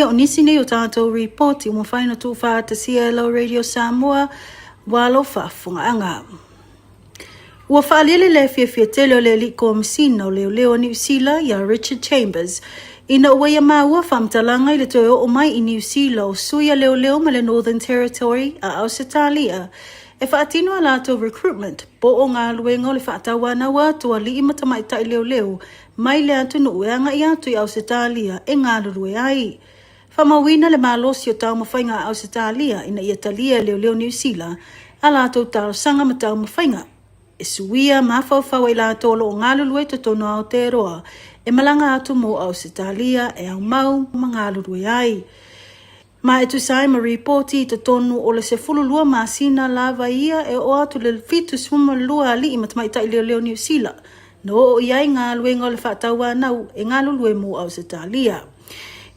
O nisi nei o tatou ripoti ua mafai ona tuufaatasia e lau Radio Samoa ua lau faafofogaaga. Ua faaalia le le fiafia tele o le Alii Komesina o Leoleo a Niu Sila ia Richard Chambers ina ua ia maua faamatalaga i le toe oo mai i Niu Sila o sui a leoleo mai le Northern Territory a Ausetalia e faatino a latou recruitment po o galuega o le faatauanau atu o alii ma tamaitai leoleo mai le atunuu e agai atu i Ausetalia e galulue ai. Faamauina le malosi o taumafaiga a Ausetalia ina ia talia e leoleo Niu Sila a latou talosaga ma taumafaiga e suia mafaufau ai latou o lo o galulue i totonu o Aotearoa e malaga atu mo Ausetalia e aumau ma galulue ai. Ma e tusa ai ma ripoti i totonu o le 12 masina lava ia e oo atu le 72 alii ma tamaitai leoleo Niu Sila na oo i ai galuega o le faatauanau e galulue mo Ausetalia.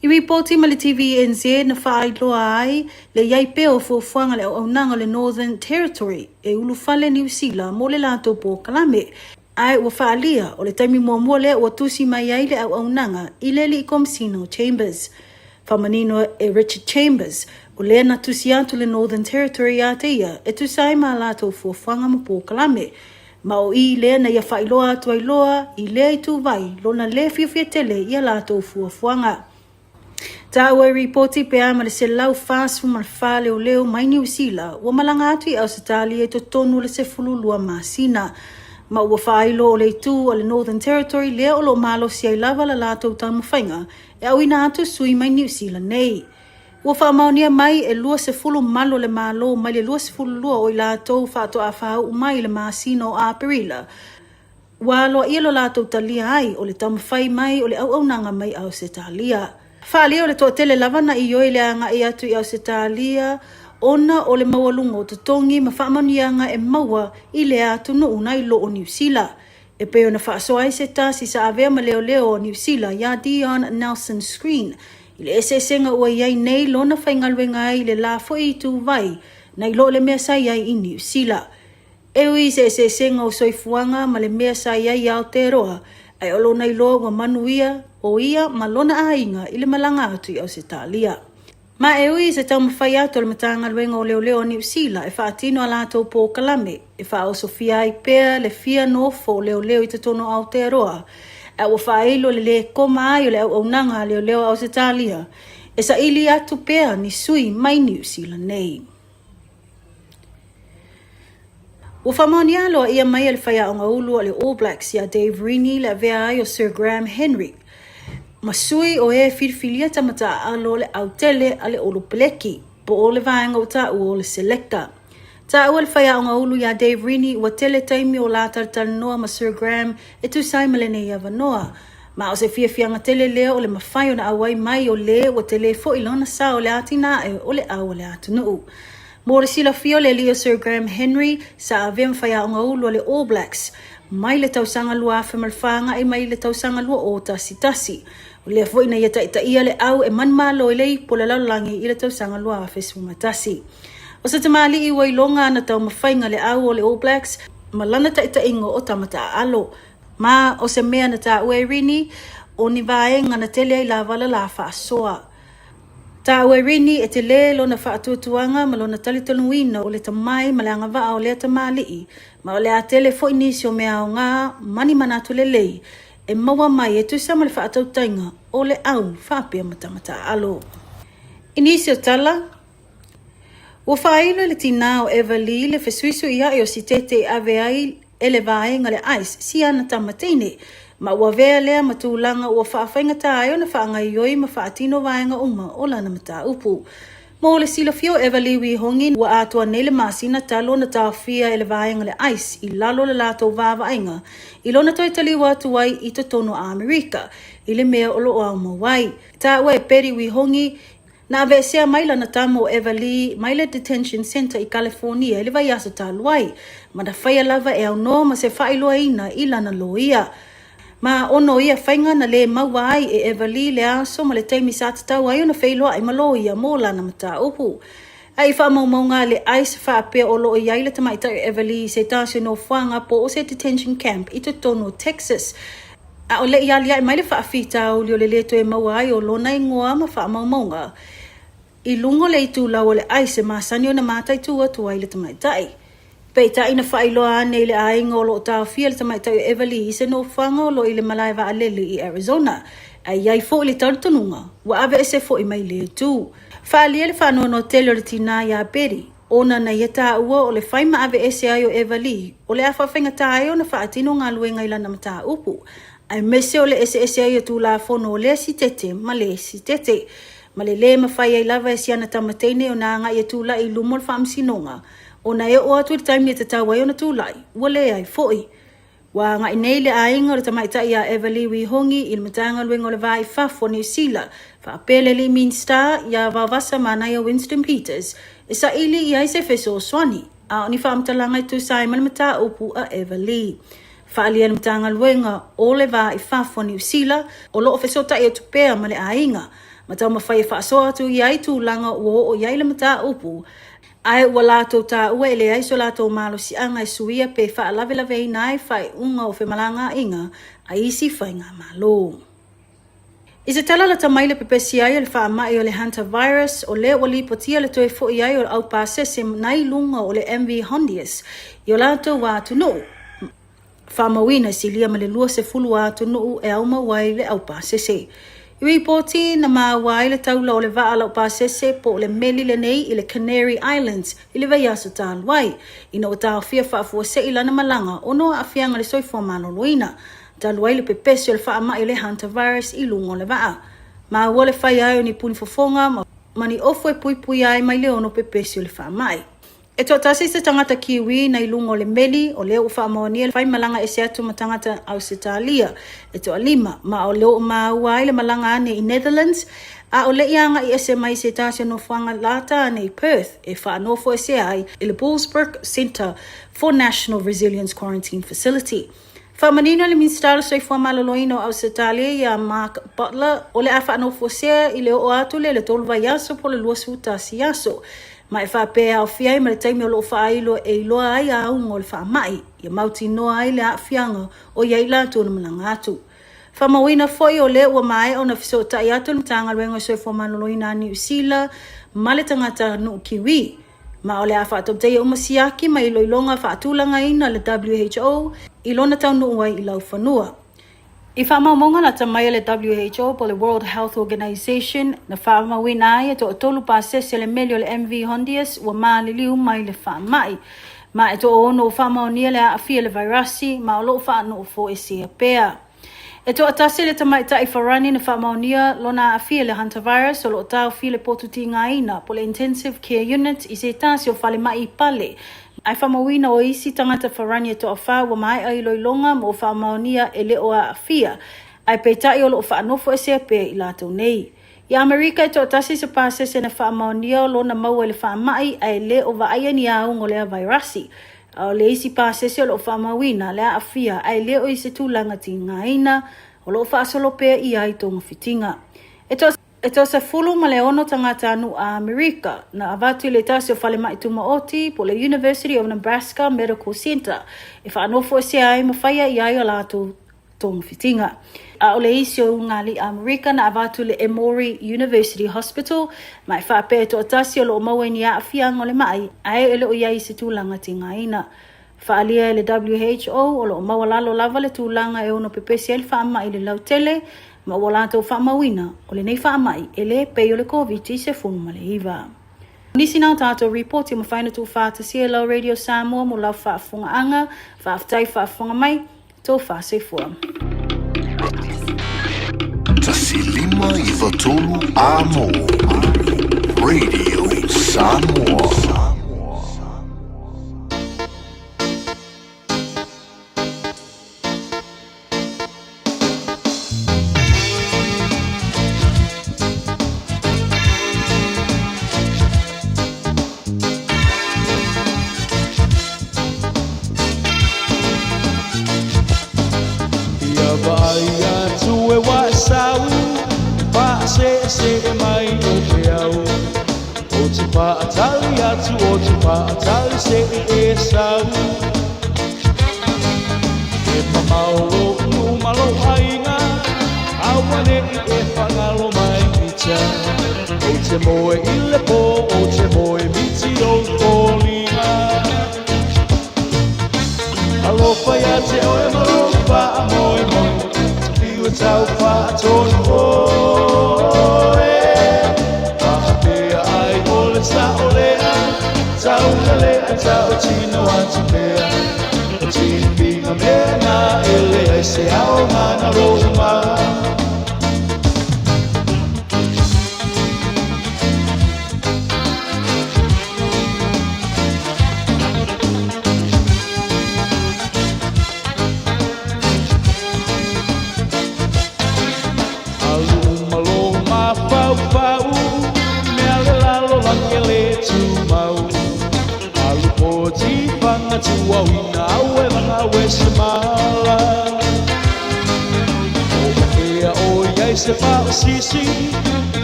I ripoti ma le TVNZ na faailoa ai le i ai pea o fuafuaga a le auaunaga o le Northern Territory e ulufale Niu Sila mo le latou polokalame, ae ua faaalia o le taimi muamua lea ua tusi mai ai le auaunaga i le Alii Komesina o Chambers. Faamanino e Richard Chambers, o lea na tusi atu le Northern Territory ia te ia e tusa ai ma a latou fuafuaga ma polokalame, ma o i lea na ia faailoa atu ai loa i lea ituvai lona lē fiafia tele i a latou fuafuaga. Taua i ripoti pe a ma le 144 leoleo mai Niu Sila ua malaga atu i Ausetalia i totonu o le 12 masina, ma ua faailo o le itu a le Northern Territory lea o lo o malosi ai lava la latou taumafaiga e auina atu sui mai Niu Sila nei. Ua faamaonia mai e 20 malu o le Malo mai le 22 o i latou faatoa faauu mai i le masina o Aperila, ua aloaia lo latou talia ai o le taumafai mai o le auaunaga mai Ausetalia. Faaalia o le toatele lava na ioe i le agai atu i Ausetalia ona o le maualuga o totogi ma faamanuiaga e maua i lea atunuu nai lo o Niu Sila. E pei ona faasoa ai se tasi sa avea ma leoleo o Niu Sila iā Dion Nelson Screen i le eseesega ua i ai nei lona faigaluega ai i le la foi ituvai nai lo le mea sa i ai i Niu Sila. E ui i se eseesega o soifuaga ma le mea sa i ai i Aotearoa, ae o lona iloa ua manuia o ia ma lona aiga i le malaga atu i Ausetalia. Ma e ui i se taumafai atu a le Matagaluega o Leoleo a Niu Sila e faatino a latou polokalame e faaosofia ai pea le fia nofo o leoleo i totonu o Aotearoa, ae ua faailo le lē koma ai o le auaunaga a leoleo a Ausetalia e saili atu pea ni sui mai Niu Sila nei. Ua faamaonia aloaia mai e le faiaoga ulu a le All Blacks iā Dave Rennie le avea ai o Sir Graham Henry ma sui o e filifilia tamata aalo o le autele a le Olo Peleki, po o le vaega ua taua o le Selector. Taua le faiaoga ulu iā Dave Rennie ua tele taimi o la talatalanoa ma Sir Graham e tusa ai ma lenei avanoa. Ma o se fiafiaga tele lea o le mafai ona auai mai o lē ua tele foi lona sao i le atinae o le au a le atunuu. Mo le silafia o le alii o Sir Graham Henry, sa avea ma faiaoga ulu a le All Blacks mai le tausaga 2004 agai mai le tausaga 2011. O lea foi na ia taitaia le au e manumalo i le ipu o le lalolagi i le tausaga 2011. O se tamalii ua iloga ana taumafaiga le au o le All Blacks ma lana taitaiga o tama taaalo. Ma o se mea na taua e Rini, o ni vaega na tele ai lava la la faasoa. Taua e Rini e telē lona faatuatuaga ma lona talitonuina o le tamai ma le agavaa o lea tamalii, ma o le a tele foi nisi o mea aoga ma ni manatu lelei e maua mai e tusa ma le faatautaiga o le au faapea ma tama taaalo. I nisi o tala, Ua faailo e le tinā o Eva Lee le fesuisuiaʻi o Sitete i ave ai e le vaega le ice si ana tama teine, ma ua avea lea ma tulaga ua faafaigatā ai ona faagaoioi ma faatino vaega uma o lana mataupu. Mo le silafia o Eva Lee Wee Hongi, ua atoa nei le masina talu ona taofia e le vaega le ice i lalo o le latou vaavaaiga i lona toe taliu atu ai i totonu o Amerika i le mea o lo o aumau ai. Taua e Betty Wee Hongi, Na aveesea mai lana tama o Eva Lee mai le Detention Centre i Kalifornia i le vaiaso talu ai, ma na faia lava e aunoa ma se faailoaina i lana loia. Ma ona o ia faiga na lē maua ai e Eva Lee le aso ma le taimi sa tatau ai ona feiloai ma loia mo lana mataupu. A i faamaumauga a le ice faapea o lo o i ai le tamaitai o Eva Lee i se tasi o nofoaga po o se detention camp i totonu o Texas. A o le i aliae mai le faafitauli o le lē toe maua ai o lona igoa ma faamaumauga i luga o le itulau o le ice e masani ona mataitu atu ai le tamaitai. Peitai na faailoa ane i le aiga o lo o taofia le tamaitai o Eva Lee i se nofoaga o lo o i le malae vaalele i Arizona, ae i ai foi le talitonuga ua aveese foi mai lea itu. Faaalia le faanoanoa tele o le tinā iā Betty, ona na ia taua o le fai ma aveese ai o Eva Lee o le a faafaigata ai ona faatino galuega i lana mataupu, aemaise o le eseese ai o Tulafono o lea sitete ma lea sitete, ma le lē mafai ai lava e si ana tama teine ona agai e tulai i luma o le faamasinoga, ona e oo atu i le taimi e tatau ai ona tulai, ua leai foi. Ua agai nei le aiga o le tamaitai ia Eva Lee Wihongi i le Matagaluega o le Va i Fafo o Niu Sila, faapea le alii Minisita ia Vaovasa Manaia Winston Peters, e saili i ai se fesoasoani, a o ni faamatalaga e tusa ai ma le mataupu a Eva Lee. Faaalia e le Matagaluega o le Va i Fafo o Niu Sila, o lo o fesootai atu pea ma le aiga, ma taumafai e faasoa atu i ai tulaga ua oo i ai le mataupu, ae ua latou taua e leai so latou malosiaga e suia pe faalavelaveina ai faaiuga o femalagaaiga a isi faigamalo. I se tala lata mai le pepesi ai o le faamai o le hantavirus, o lea ua lipotia le toe foi ai o le aupasese nai luga o le MV Hondius i o latou atunuu, faamauina e silia ma le 20 atunuu e aumau ai le aupasese. I ripoti na maua ai le taula o le vaa laupasese po o le meli lenei i le Canary Islands i le vaiaso talu ai, ina ua taofia faafuasei lana malaga ona o aafiaga o le soifua maloloina, talu ai le pepesi o le faamai o le hantavirus i luga o le vaa. Maua le fai ai o ni puni fofoga ma ni ofu e puipuia ai mai le ono pepesi o le faamai. E toatasi se tagata Kiwi na i luga o le meli, o lea ua faamaonia le fai malaga ese atu ma tagata Ausetalia e toalima, ma o lo o maua ai le malaga ane i Netherlands, a o le i agai ese mai se tasi o nofoaga lata ane i Perth e faanofo ese ai i le Bullsbrook Centre for National Resilience Quarantine Facility. Faamanino le Minisita o le Soifua Maloloina o Ausetalia iā Mark Butler, o le a faanofoesea i le oo atu lea i le tolu vaiaso po o le 21 aso, ma e faapea e aofia ai ma le taimi o lo o faailo e iloa ai auga o le faamai, ia mautinoa ai le aafiaga o i ai latou na malaga atu. Faamauina foi o lea ua maea ona fesootai atu le Matagaluega o le Soifua Maloloina a Niu Sila ma le tagata nuu Kiwi, Ma o le a faatautaia uma siaki ma iloiloga faatulagaina a le WHO i lona taunuu ai i laufanua. I faamaumauga lata mai a le WHO po o le World Health Organization, na faamauina ai e toatolu pasese le meli o le MV Hondius ua maliliu mai le faamai. Ma e toaono ua faamaonia le aafia i le vairasi ma o lo o faanofoesea pea. E toatasi le tamaitai Farani na faamaonia lona aafia i le hantavirus o lo o taofi i le potu tigaina po o le Intensive Care Unit i se tasi o falemai i Pale. Ae faamauina o isi tagata Farani e toafa ua maea iloiloga ma ua faamaonia e le o aafia, ae peitai o lo o faanofoesea pea i latou nei. I Amerika e toatasi se pasese na faamaonia o lona maua i le faamai ae le o vaaia ni auga o lea vairasi. A o le isi pasese o lo o faamauina le aafia ae le o i se tulaga tigaina, o lo o faasolo pea i ai togafitiga. E E 16 tagatanuu a Amerika na avatu i le tasi o falemai tumaoti po o le University of Nebraska Medical Center e faanofoesea ai ma faia i ai a latou togafitiga. A o le isi o ulugalii Amerika na avatu i le Emory University Hospital, ma e faapea e toatasi o lo o maua i ni aafiaga o le maʻi ae e le o i ai i se tulaga tigaina. Faaalia e le WHO o lo o maualalo lava le tulaga e ono pepesi ai le faamai i le lautele ma ua latou faamauina o lenei faamai e le pei o le Koviti-19. Nisi na o tatou ripoti ua mafai ona tuufaatasia e lau Radio Samoa mo lau faafofogaaga. Faafetai faafofoga mai. Tofa soifua. 1593 Amo Radio Samoa. Ia vaai atu e waasau Paasese mai o te au O te paatali atu o te paatali se i e sau E mamao lo'u. ma lou aiga, Auane'i e faagalo mai mita. Ou te moe i le pō, ou te moe miti ou foliga. Alofa ia te oe ma lou faamoemoe, Tafiu e tau faatonu oe. Faapea ai o le sao lea, Taulelea tautino atu pea. O tipiga mea na e leai se aoga na lou mau. Alu uma lou mafaufau, mea le lalolagi e lē tumau. Alu poti faga tuauina au e vagau e se mala. O ea o iai se faosisi,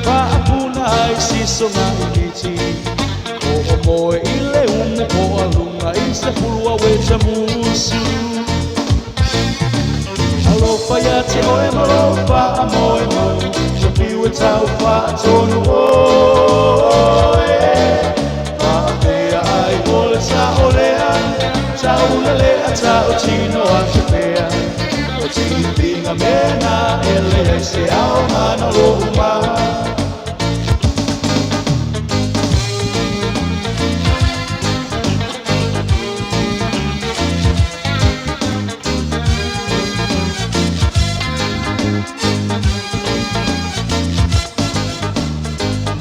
faapuna ai sisoga i miti. O o moe i le umu po aluga i se pulu au e tamusu. Alofa ia te oe ma lou faamoemoe, Tafiu e tau faatonu oe. Faapea ai o le sao lea, Taulelea tautino atu pea. O tipiga mea na e leai se aoga na lou mau.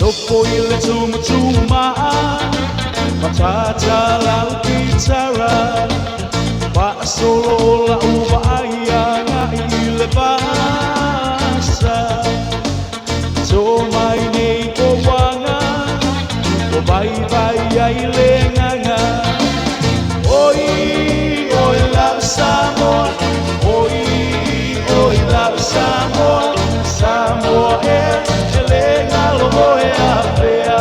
Nofo i le tumutumaa, Matata lau kitara, Faasolo lau vaai agai i le vasa. To mai nei o uaga, Ua vaivai ai le agaga. Oi, oi lau Samoa, Oi, oi lau Samoa, Samoa e, e le galo oe afea.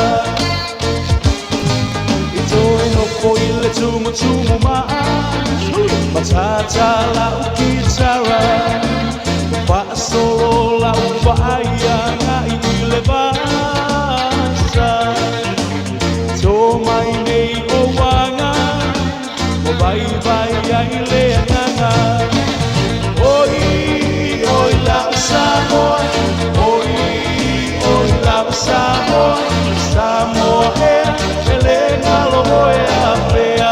I toe nofo i le tumutumu maa, Matata lau kitara, Faasolo lau vaai agai i le vasa. To mai nei o uaga, Ua vaivai ai le agaga. Oi, oi lau Samoa, Oi, oi lau Samoa, Samoa e, e le galo oe afea.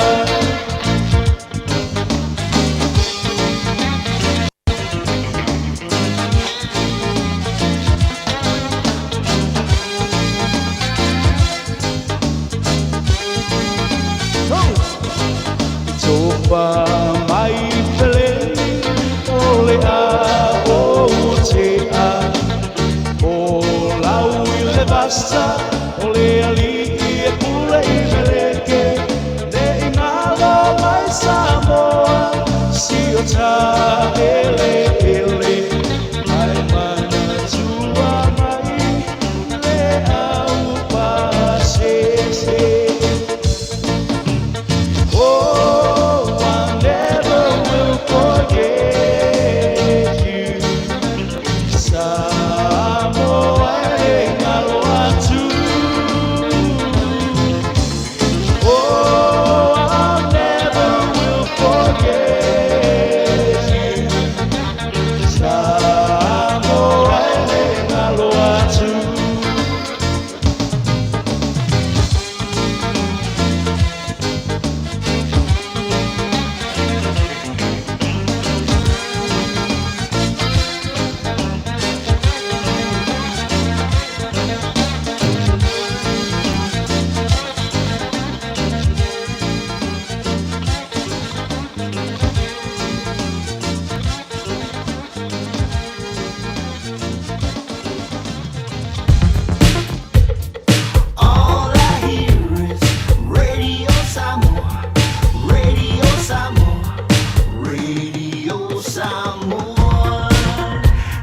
Tofa mai peleni o le a o te a O lau i le vasa o le alii e pule i meleke Ne i ngalo mai Samoa si o ta ele ele Ai manatua mai le au pasese. Oh, I never will forget you. Samoa e galo atu. Oh, I never will forget you. Samoa e galo atu. All I hear is Radio Samoa, Radio Samoa, Radio Samoa.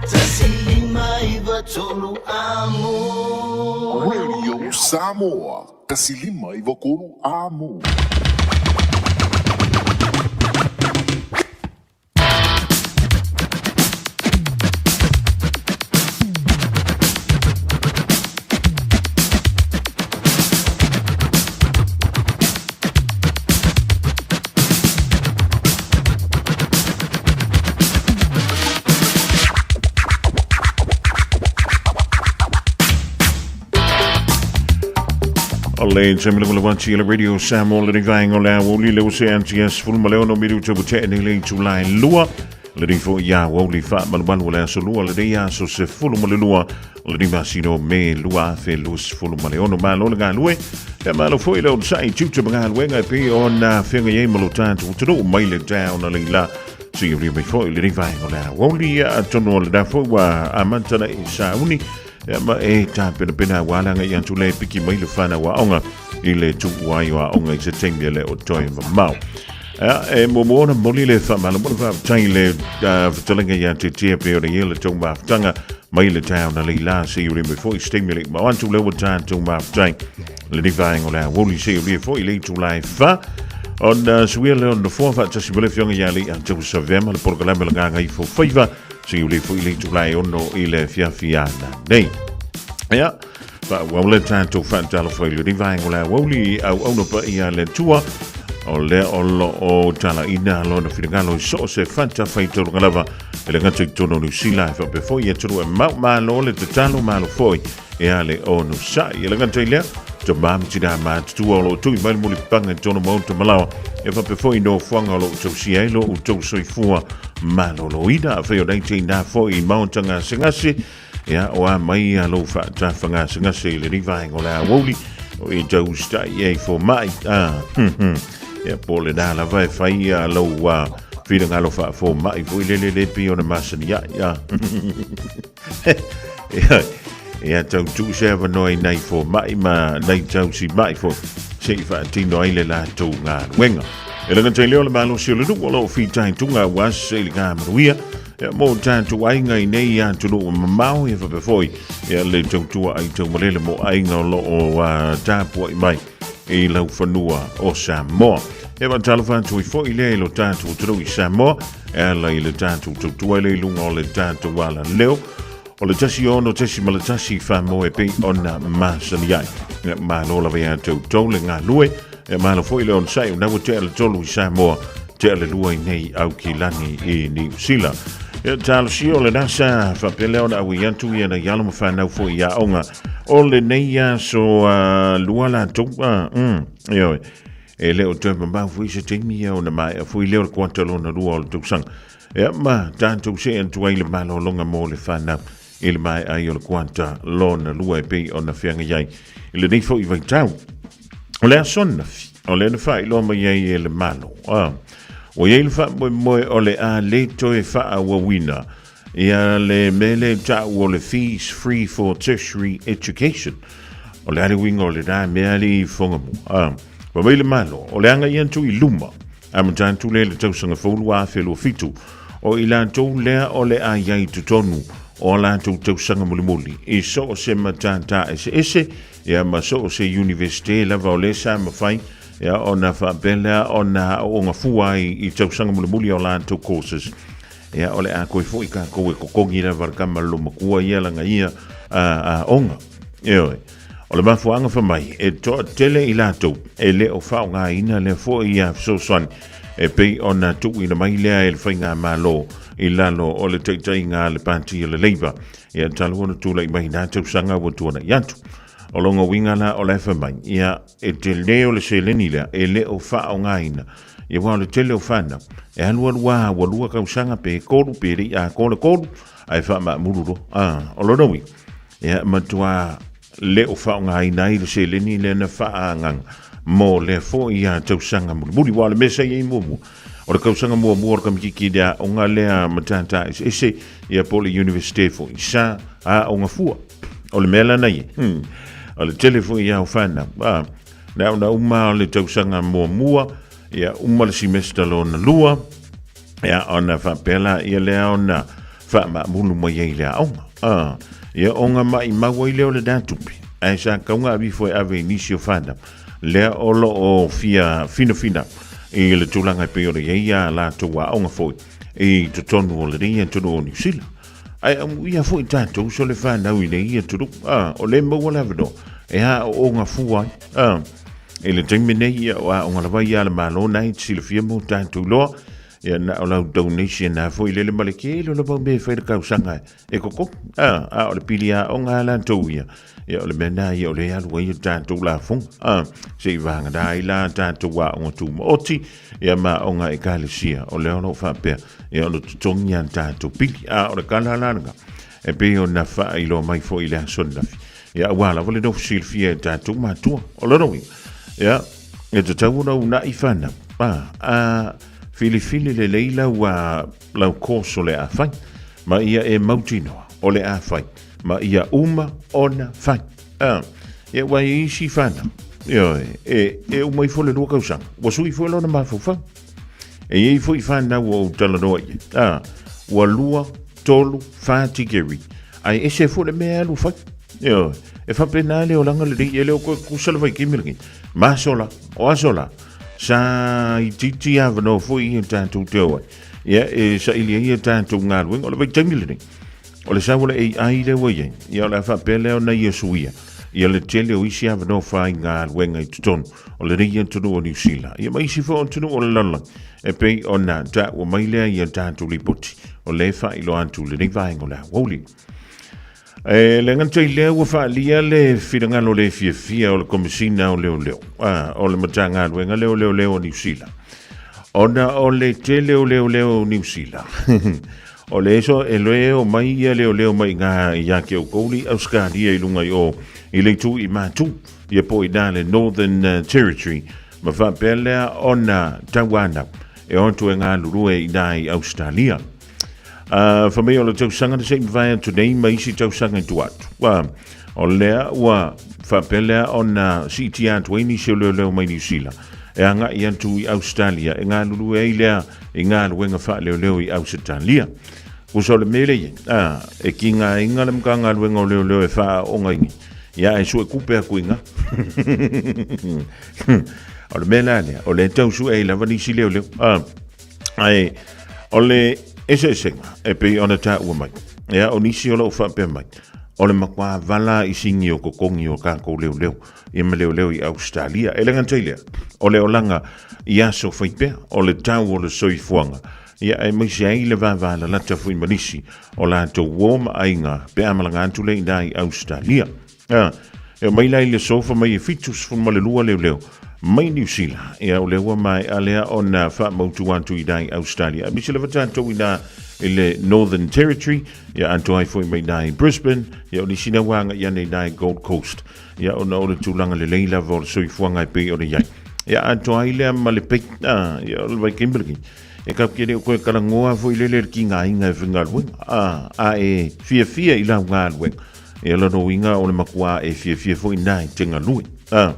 159 amo. Radio Samoa. 159 Amo. O le taimi lava lava ati i le Radio Samoa le vaenga o le aoauli le ose ati a 16 minuta ua tea nei le itula e lua. Le fo i aoauli faamalumalu o le aso lua lenei aso 12 o le masina o Me 2026. Malo le galue, e malo foi le onosai i tiute ma galuega e pei ona feagai ai ma lo tatou atunuu mai le taeao na leila seia ulia mai foi lenei vaega o le aoauli. Atonu o lena foi ua amata na e sauni ia ma e tapenapena aua le agai atu lea e piki mai le fanau aoga i le tuua ai o aoga i se taimi e le o toe mamao. Ia, e muamua ona momoli le faamalo ma le faafetai i le fetalaiga ia Tetea pei ona i ai le tou mafutaga mai le taeao na leila seia ulia mai foi i se taimi e le i mao atu lea ua tatou mafutai lenei vaega o le aoauli seia ulia foi i le itula e fa ona suia lea o le nofoa faatasi ma le afioga ia Leiataua Savea ma le polokalame o le Gagaifo Faiva seia ulia foi i le itula e ono i le afiafi a nanei. Ia, faaauau le tatou faatalofa i lenei vaega o le aoauli i auauna paia a le Atua, o lea o lo o talaina lona finagalo i so o se fatafaitaulaga lava e le gata i totonu o Niu Sila ae faapea foi i atunuu e mamao. Malo le tatalo, malo foi e a le onosai. E le gata i lea, tama ma tinā matutua o lo o tui mai le mulipapaga i totonu o maota ma laoa, e faapea foi i nofoaga o lo o tausia ai lo outou soifua maloloina. Afai o nai teinā foi i maota gasegase, Ia, o a mai ia lou faatafagasegase i lenei vaega o le aoauli, o e tau usitai ai fomai. Ah, Ia, po o lena lava e fai ia lou finagalo faafomai foi lele le pei ona masani ai. Ah. Ia, ia tau tuu se avanoa i nai fomai ma nai tausimai foi se i faatino ai le latou galuega. E le gata i lea o le malosi o le nuu o lo o fitaituga aua se i le gamanuia Ia, mo tatou aiga i nei atunuu mamao, ia faapea foi ia le tautua ai taumalele mo aiga o lo o tapuai mai i laufanua o Samoa. E faatalofa atu ai foi lea i lo tatou atunuu i Samoa e ala i le tatou tautua i le luga o le tatou alaleo o le 16.1 Samoa e pei ona masani ai. Ia, malo lava ia te outou le galue, ia malo foi le onosai o ua tea le tolu i Samoa, tea le lua i nei Aukilani i Niu Sila. Ia, talosia o lena sa faapea lea ona auai atu ia nai alo ma fanau foi i aoga o lenei aso lua latou. Ioe, e le o toe mamao foi se taimi ia ona maea foi lea o le kuata lona lua o le tausaga. Ia ma tatou see atu ai le malologa mo le fanau i le maea ai o le kuata lona lua e pei ona feagai ai i lenei foi vaitau. O le aso ananafi, o lea na faailoa mai ai e le Malo, ua i ai le faamoemoe o le a le toe faaauauina ia le mea lea e taua o le Fees Free for Tertiary Education. O le a le uiga o lena mea alii fofoga mua? Fai mai le Malo, o le agai atu i luma Amata atu lea i le tausaga fou 2027, o i latou lea o le a i ai i totonu o a latou tausaga mulimuli i so o se matata eseese, ia ma so o se Iunivesite lava o lea sa mafai ia ona faapea lea ona aooga fua ai i tausaga mulimuli o latou courses. Ia o le a toe foi tatou e totogi lava le tama lolomatua ia lana ia aoga. Ioe. O le mafuaaga fai mai, e toatele i latou e le o faaaogaina lea foi fesoasoani e pei ona tuuina mai lea e le Faigamalo i lalo o le taitaiga a le Pati o le Labour ia talu ona tulai mai na tausaga ua tuanai atu. O lona uiga la o la e fai mai, ia e tele o le seleni lea e le o faaaogaina, ia aua o le tele o fanau e alualu lava ua lua tausaga pe tolu pe le i atoa le tolu ae faamaamulu loa. O lona uiga, Ia, matua le o faaaogaina ai le seleni lea na faaagaga mo lea foi tausaga mulimuli. Aua o le mea sa i ai muamua, o le tausaga muamua o le kamititi i le aoga lea matata eseese, ia po o le Iunivesite foi, sa aoga fua. O le mea la na i ai, o le tele foi ia o fanau, na ona uma o le tausaga muamua, ia uma le semester lona lua, Ia, ona faapea laia lea ona faamaamulu mai ai i le aoga. Ia, ona maimau ai lea o lena tupe, ae sa tatau ona ave ifo e ave i nisi o fanau lea o lo o fia finafina i le tulaga e pei ona i ai a latou aoga foi i totonu o lenei atunuu o Niu Sila. Ae amuia foi tatou so le fanau i lenei atunuu, o lea e maua le avanoa e aooga fua ai. I le taimi nei, ia, o aoga lava ia a le Malo na e te silafia mo tatou iloa. Ia na o lau donation lava foi lele ma le tele o le mau mea e fai le tausaga e totogi. A, a o le pili aoga a latou ia, ia o le mea lena ia o lea e alu ai a tatou lafoga. A, se i vagana ai la tatou aoga tumaoti, ia ma aoga a ekalesia, o lea o lo o faapea, ia ona totogi a tatou pili. A o le tala la lena, e pei ona faailoa mai foi i le aso ananafi, ia aua lava le nofo silafia e tatou matua. O lona uiga, ia, e tatau ona uunai fanau, a, a filifili lelei lau, a, lau course o le a fai, ma ia e mautinoa o le a fai, ma ia uma ona fai. A, ia ua i isi fanau, ioe, e, e uma ifo le lua tausaga, ua sui foi lona mafaufau. E i ai foi fanau ua ou talanoa i ai, a, ua lua, tolu, fa tikeri, ae ese foi le mea e alu fai. Ioe, e faapena le olaga lenei, e le o toe tutusa le vaitaimi lenei. Ma aso la, o aso la, sa itiiti avanoa foi ia tatou te o ai. Ia, e saili ai ia tatou galuega, o le vaitaimi lenei. O le sau o le AI lea ua i ai, ia o le a faapea lea ona ia suia ia le tele o isi avanoa faigaluega i totonu o lenei atunuu o Niu Sila, ia ma isi foi o atunuu o le lalolagi, e pei ona taua mai lea i a tatou lipoti o lea e faailoa atu i lenei vaega o le aoauli. E le gata i lea ua faaalia le finagalo le fiafia o le Komesina o Leoleo, a, o le Matagaluega lea o Leoleo o Niu Sila, ona o le tele o leoleo o Niu Sila. O le eso e loe o mai ia leoleo mai ngā ia ke o kouli Australia i lunga i o i le itu i Matu, ia po i nā le Northern Territory, ma faapea lea ona tauanau e o atu e galulue i nā i Australia. Fa mai o le tausaga na se i mavae atu nei ma isi tausaga i tua atu. O lea ua faapea lea ona siitia atu ai nisi o leoleo mai Niu Sila e agai atu i Ausetalia e galulue ai lea i galuega faaleoleo i Ausetalia. Kusa o le mea lea i ai, a, e kigaina le Matagaluega o Leoleo e faaaogaina, ia ae sue kupe atu i ina. O le mea la lea, o lea e tau sue ai lava nisi leoleo. A, ae o le eseesega e pei ona taua mai, ia o nisi o lo o faapea mai, o le matua vala i sigi o totogi o tatou leoleo, ia ma leoleo i Ausetalia. E le gata i lea, o le olaga i aso faipea, o le tau o le soifuaga, ia aemaise ai le vavalalata foi ma nisi o latou uo ma aiga pe a malaga atu lea i ina i Ausetalia. A, e omai la i le sofa mai e 72 leoleo mai Niu Sila. Ia, o lea ua maea lea ona faamautu atu i ina i Australia. Aemaise lava tatou i ina i le Northern Territory, ia atoa ai foi mai ina i Brisbane, ia o nisi na ua agai ane i ina i Gold Coast. Ia, ona o le tulaga lelei lava o le soifuaga e pei ona i ai. Ia, atoa ai lea ma le pei, a, ia o le vaitaimi lenei. E tatou te le o toe talanoa foi lele i le tigaina e faigaluega, a, a e fiafia i lau galuega, Ia lona uiga o le matua e fiafia foi nā i te galue. A,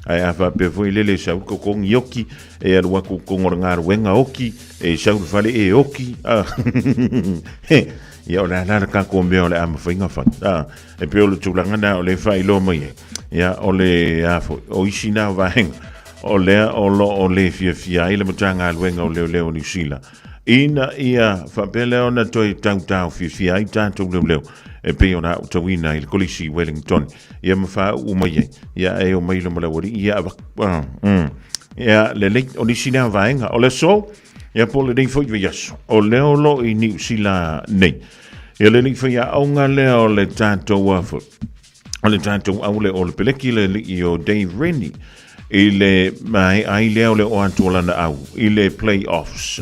ae a faapea foi lele e sau le totogi oki, e alu atu i totonu o le galuega oki, e sau i le fale e oki, a, ia o le a la le tatou mea o le a mafai ona fai. A, e pei o le tulaga lena o lea e faailoa mai ai, ia o le a foi, o isi na vaega o lea o lo o le fiafia ai le Matagaluega o Leoleo o Niu Sila ina ia faapea lea ona toe tautaofiofia ai tatou leoleo e pei ona aotauina i le Kolisi i Wellington ia ma faauu mai ai ia e omai loma le aualii ia ia lelei o nisi lea vaega o le aso ia po o lenei foi vaiaso o lea o lo o i Niu Sila nei ia le alii faiaoga lea o le tatou o le tatou aule o le peleki le alii o Dave Rennie i le maea ai lea o le oo atu o lana au i le play-offs.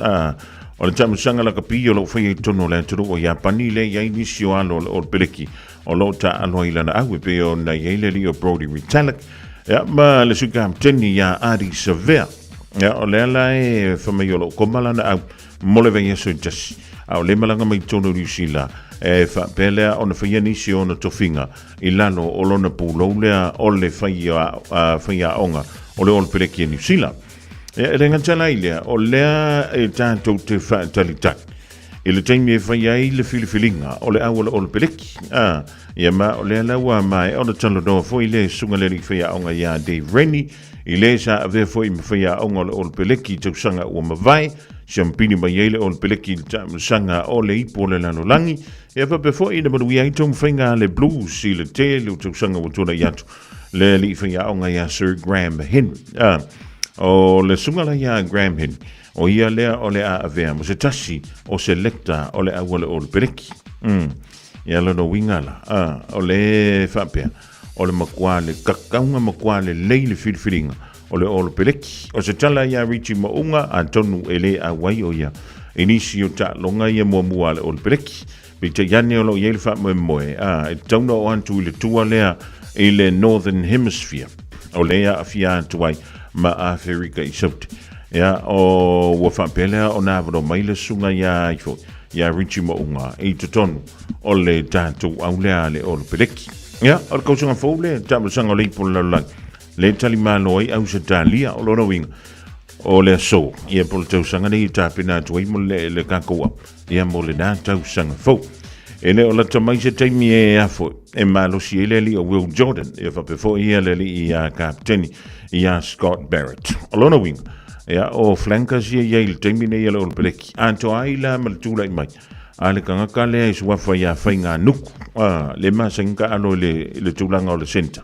O le taamilosaga lakapi o lo o faia i totonu o le atunuu o Iapani lea i ai nisi o alo o le All Peleki o lo o taaalo ai lana au e pei ona i ai le alii o Brodie Retallick ia, ma le sui kapeteni ia Ardie Savea. Ia, o lea la e fai mai o lo o koma lana au mo le vaiaso e tasi, a o lea malaga mai totonu o Niu Sila e faapea lea ona faia nisi o ona tofiga i lalo o lona pulou lea o le faiaoga o le All Peleki a Niu Sila. E le gata la i lea, o lea e tatou te faatalitali i le taimi e fai ai le filifiliga o le au o le All Peleki. Ia ma o lea la ua maea ona talanoa foi le susuga i le alii faiaoga ia Dave Rennie, i le sa avea foi ma faiaoga o le All Peleki i tausaga ua mavae, siampini mai ai le All Peleki i le taamilosaga o le ipu o le lalolagi. Ia faapea foi na manuia ai taumafaiga a le Blues i le tele o tausaga ua tuanai atu le alii faiaoga ia Sir Graham Henry. O le susuga la ia Graham Henry, o ia lea o le a avea mo se tasi o selector o le au a le All Peleki. Ia lona uiga la, a, o le faapea, o le matua le kakauga matua lelei le filifiliga o le All Peleki. O se tala ia Richie Mo'unga, atonu e le auai o ia i nisi o taaloga ia muamua a le All Peleki. Peitai ane o lo o i ai le faamoemoe, a, e tatau ona oo atu i le tua lea i le Northern Hemisphere, o lea e aafia atu ai ma Aferika i Saute. Ia, o, ua faapea lea ona avanoa mai le susuga iā ai foi, iā Richie Mo'unga i totonu o le tatou au lea a le Olopeleki. Ia, o le kausaga fou lea, taamilosaga o le ipu o le lalolagi, le talimalo ai Ausetalia, o lona uiga, o le aso, ia po o le tausaga nei e tapena atu ai mo le, le tatou au. Ia mo lena tausaga fou. E le o lata mai se taimi e afo e malosi ai le alii o Will Jordan, ia faapea foi ia le alii ia Kapiteni ia Scott Barrett. O lona uiga, ia o flankers ia i ai i le taimi nei a le Olopeleki, atoa ai la ma le tulai mai a le tagata lea i suafa ia Faingānuku, a, le masani taalo i le, i le tulaga o le centre.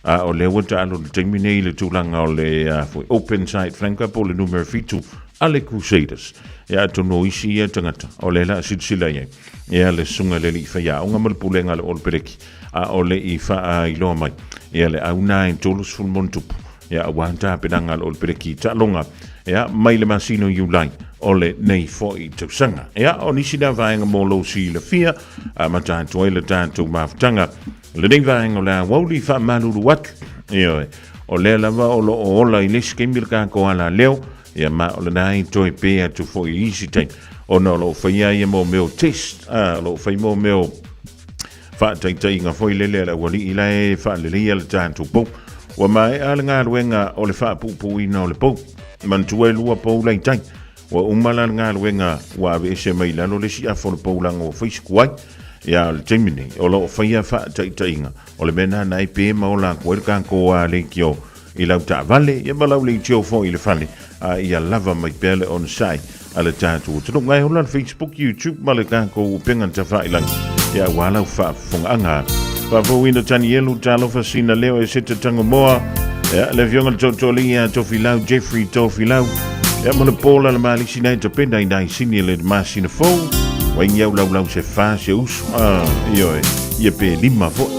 A o lea ua taalo i le taimi nei i le tulaga o le foi, open side flanker po o le numera 7 a le Crusaders. Ia atonu o isi ia tagata o lea la silasila i ai. Ia le susuga i le alii faiaoga ma le pulega a le All Peleki a o le i faailoa mai. Ia le au na e 30 ma tupu. Ia aua tapenaga a le All Peleki i taaloga. Ia mai le masina o Iulai o le nei foi tausaga. Ia o nisi na vaega mo lou silafia a amata atu ai le tatou mafutaga. Lenei vaega o le aoauli faamalulu atu, ioe, o lea lava o lo o ola i le isi taimi le tatou alaleo, ia ma o lena e toe pē atu foi i isi taimi, ona o lo o faia ia mo mea o test, a, o lo o fai mo mea o faataitaiga foi lele a le aualii la e faaleleia le tatou pou. Ua maea le galuega o le faapuupuuina o le pou. Manatua e lua pou la i tai. Ua uma la le galuega ua aveese mai i lalo le isi afa o le poulaga ua fai sikuai. Ia, o le taimi nei, o lo o faia faataitaiga o le mea nana ai pe ma ola atu ai le tatou leitio i lau taavale, ia ma lau leitio foi i le fale, a ia lava mai pea le onosai a le tatou atunuu. Ngai hola le Facebook, YouTube ma le tatou upega tafailangi, ia aua lau faafofogaaga. Faafouina Tanielu, talofa sina leo e seta tango moa. Ia, le afioga le tootooalii ia Tofilau, Jeffrey Tofilau. Ia, mo le pōla le malisi nei tapena i nai sini le masina fou. Wai iau lau lau se wha se uso. Ah, ioe, ia pe lima foi.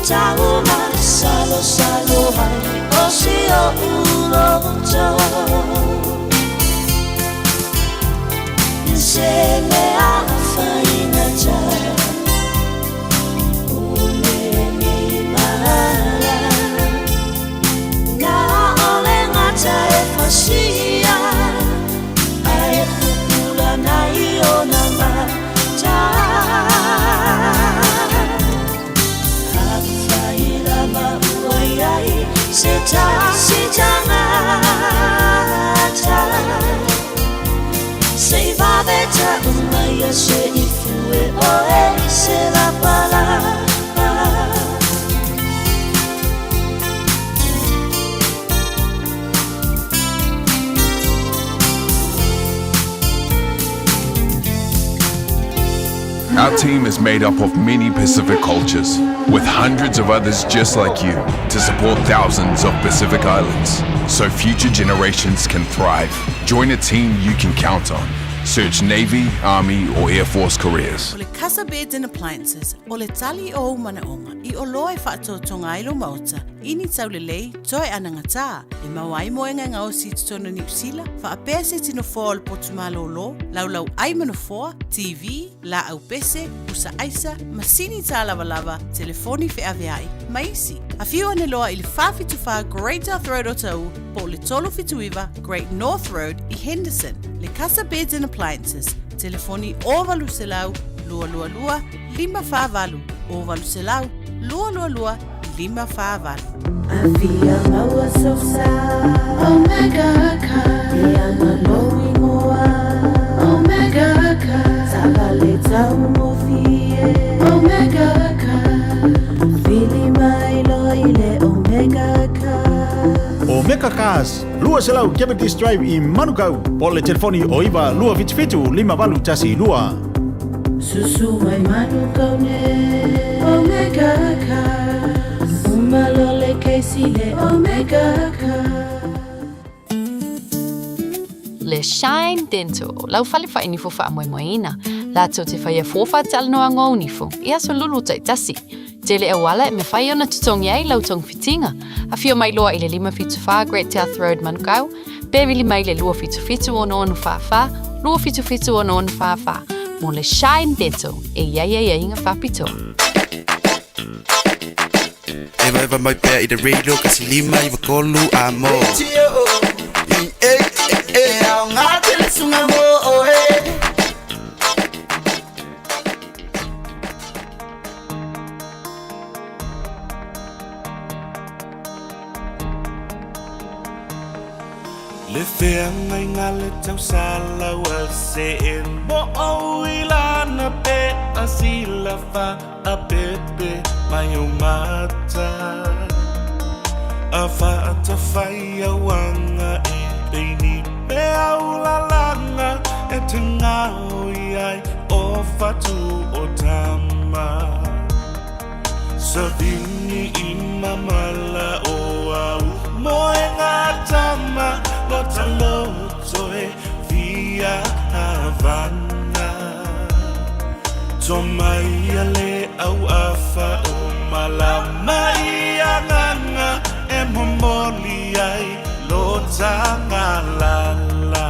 Taumasalosalo ai o si oʻu loto. Se mea faigata o lenei vala, na o le gata e fasia, ae pupula nai ona mata. Afaila ma ua iai se tasi tagata, se i vave ta'u mai a se i fue oe se lapalapa. Our team is made up of many Pacific cultures, with hundreds of others just like you to support thousands of Pacific Islands so future generations can thrive. Join a team you can count on. Search Navy, Army, or Air Force careers. O le Casa Beds and Appliances, o le tali o ou manaoga, i oloa e faatoatoga ai lou maota, i ni taulelei, toe anagatā, e maua ai moega e gaosi i totonu o Niu Sila, faapea se tino foa o le potu malōlō, laulau ai ma nofoa, TV, laau pese, pusa aisa, masini tālavalava, telefoni feaveai, ma isi. Afio ane loa i le 474 Great South Road o Tauu po o le 379 Great North Road i Henderson. Le Casa Beds and Appliances, telefoni 0800 222 548, 0800 222 548. Afia maua sosa Omega Car E ana lou ingoa Omega Car Taavale taugofie Omega Car Vili mai loa i le Omega Car. Omega Cars, 200 Cavendish Drive i Manukau, po o le telefoni o 9 277 5812. Susu mai Manukau nei Omega Cars Uma loa le kesi le Omega Cars. Le Shine Dental, lau fale whainifo whaamoemoeina. Latou te whaia fua whaatalanoaga o nifo, i aso lulu taitasi. Tele auala e mawhai ona totogi ai lau togafitiga. Afio mai loa i le 574 Great South Road Manukau, pe vili mai le 277 6644, 277 6644, mo le Shine Dental e i ai aiaiga faapitoa. Evaeva mai pea i le radio kasi 5 9 3 a mo. E aoga tele suga mo oe. Le feagaiga le tausala ua see mo ou i lana pe a silafa a pepe mai o mata. A faatafai auaga e peini pe aulalanga e te gaoi ai o fatu o tama. Savini i mamala o au moenga tama lota loto e fia havana. To mai a le au afa o malama i agaga e momoli ai lo tagalala.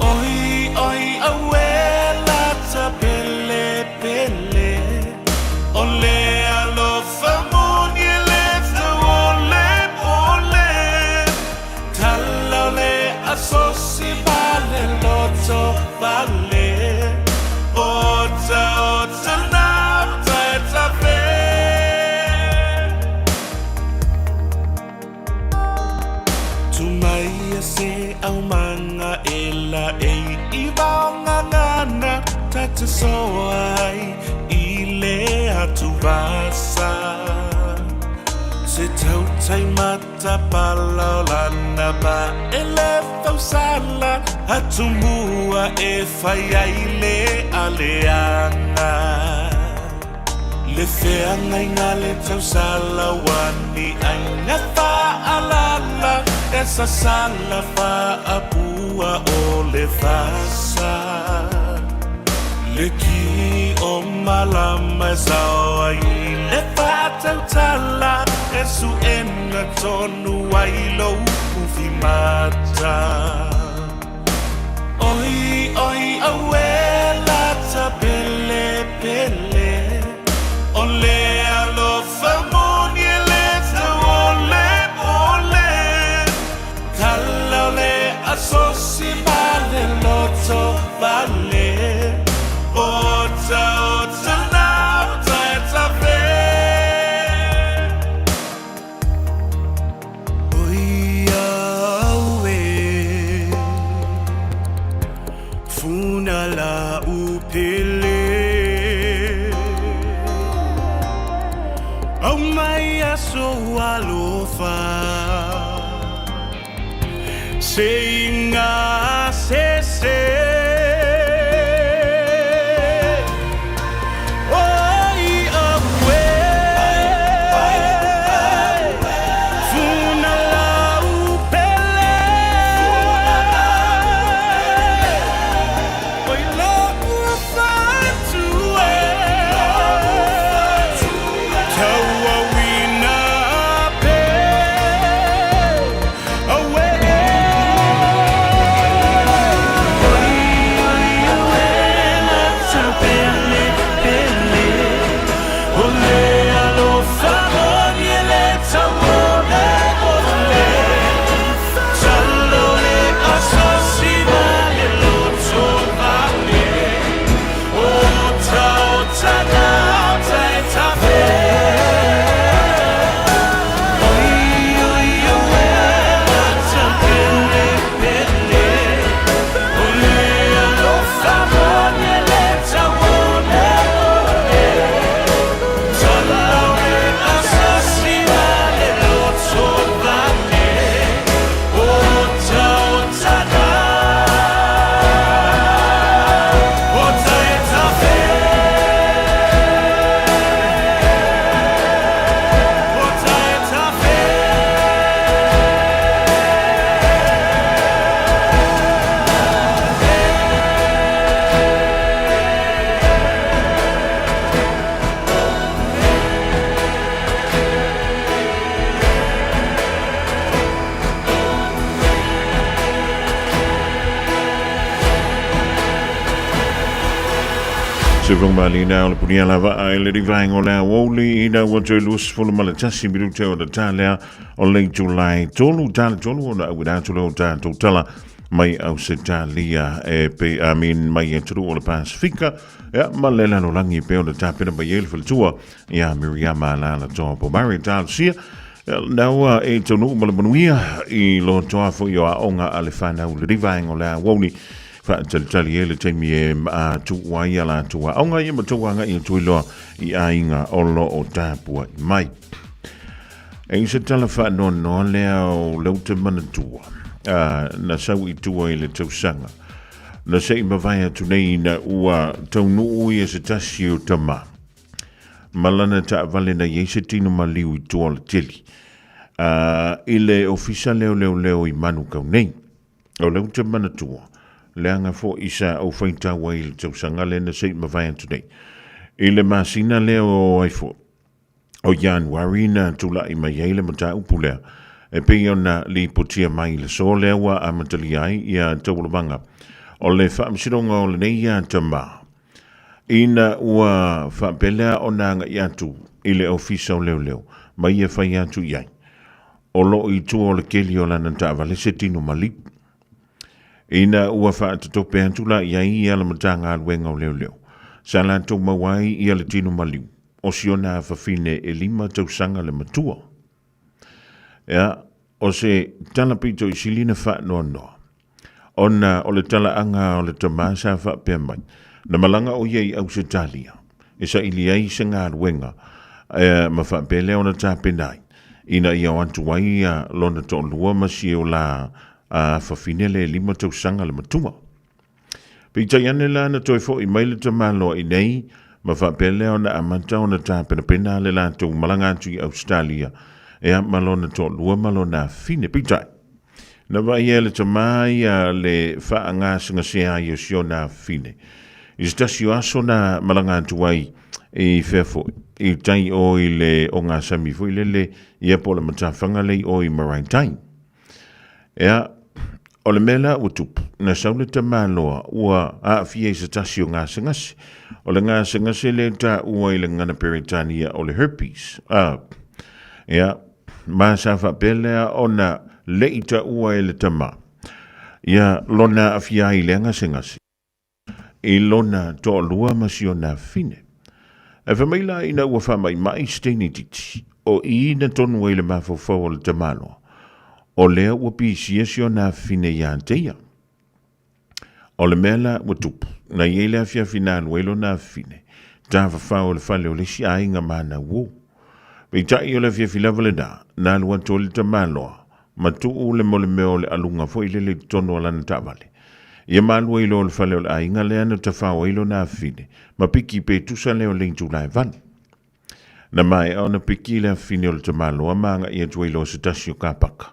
Oi oi aue lata pele pele o le alofa moni e le tauole pole tala o le asosi ma le loto vale ota ota na tae tafe. Tumaia se aumaga e laei i vaogagana ta te soa ai i le atuvasa. Se tautai matapala o lana pa e le fausala atumua e fai ai le aleaga. Le feagaiga le tausala ua ni aiga faalala e sasala faapua o le fasa. Le ki o malama e sao ai le whātautala e suena tonu ai lou pufi mata. Oi, oi, aue lata pele pele O le alofa moni e le tauole ole Tala o le asosi ma le loto vale Ota ota na ota e tafe Oi au e Funa la upele Au mai aso alofa Se inga se se Oi au e Funa la upele Oi lo'u fatu e Tauauina pe Aue Oi oi aue lata pele pele O le alofa moni e le tauole ole Talo le asosi ma le loto vale Ota ota na ota e tafe Oi oi aue lata pele pele O le alofa moni e le tauole ole Talo le asosi ma le loto vale Ota ota na ota e tafe Ota e tafe Se fong mali na o le punia lava a ele di vaenga o le aouli ina ua toe 21 minute o le talea o le July tolu tala tolu ona auina atu lea o tatou tala mai Ausetalia e pe I mean mai atunuu o le Pasifika ia ma le lalolagi e pei ona tapena mai ai le faletua ia Miriama Alaalatoa Pomare talosia na ua e taunuu ma le manuia i lo toa foi o aoga a le fanau le vaega o le aoauli faatalitali ai le taimi e tuu ai a latou aoga ia ma tou agai atu ai loa i aiga o lo o tapuai mai. E se tala faanoanoa lea o lea ou te manatua na sau i tua i le tausaga na se i mavae atu nei ina ua taunuu ia se tasi o tama ma lana taavale na i ai se tino maliu i tua o le teli i le ofisa leoleoleo i Manukau nei. O lea ou te manatua, leaga foi sa ou faitau ai i le tausaga lea na se i mavae atu nei. I le masina lea o ai foi, o Ianuari na tulai mai ai le mataupu lea, e pei ona lipotia mai i le aso lea ua amatalia ai ia taualamaga o le faamasinoga o lenei ia tama. Ina ua faapea lea ona agai atu i le Ofisa o Leoleo ma ia fai atu i ai, o lo o i tua o le keli o lana taavale se tino maliu. Ina ua faatatope atu la i ai ia le Matagaluega o Leoleo, sa latou maua ai ia le tino maliu o si ona afafine e 5 tausaga le matua. Ea, o se tala pito i sili na faanoanoa, ona o le talaaga o le tama sa faapea mai, na malaga ʻo ia i Ausetalia e saili ai se galuega ma faapea lea ona tapena ai ina ia o atu ai lona toalua ma si o la afafine le 5 tausaga le matua. Peitai ane la na toe foʻi mai le tamaloa i nei ma faapea lea ona amata ona tapenapena le latou malaga atu i Ausetalia ea ma lona toalua ma lona afafine. Peitai, na vaaia e le tama ia le faagasegase ai o si ona afafine. I se tasi o aso na malaga atu ai i fea foi, i tai o i le ogasami foi lele, ia po o le matafaga lea i o i Maraetai. Ea, o le mea la ua tupu, na sau le tamaloa ua aafia i se tasi o gasegase. O le gasegase lea e taua i le gagana Peretania o le herpes. A, ea, ma sa faapea lea ona le i taua e le tama, ia lona aafia ai i lea gasegase. I lona toalua ma si ona afine. Ae fai mai la ina ua faamaimai se teine itiiti, o i na tonu ai le mafaufau o le tamaloa, o lea ua pisia si ona afine ia te ia. O le mea la ua tupu, na i ai le afiafi na alu ai lona afine, tafafao i le fale o le isi aiga manauo. Peitai o le afiafi lava lena, na alu atu ai le tamaloa, ma tuu le molemea o le aluga foi lele i totonu o lana taavale. Ia malu ai loa o le fale o le aiga lea na tafao ai lona afafine, ma piki pe tusa lea o le itula e 8. Na maea ona piki le afafine o le tamaloa ma agai atu ai loa se tasi o kapaka.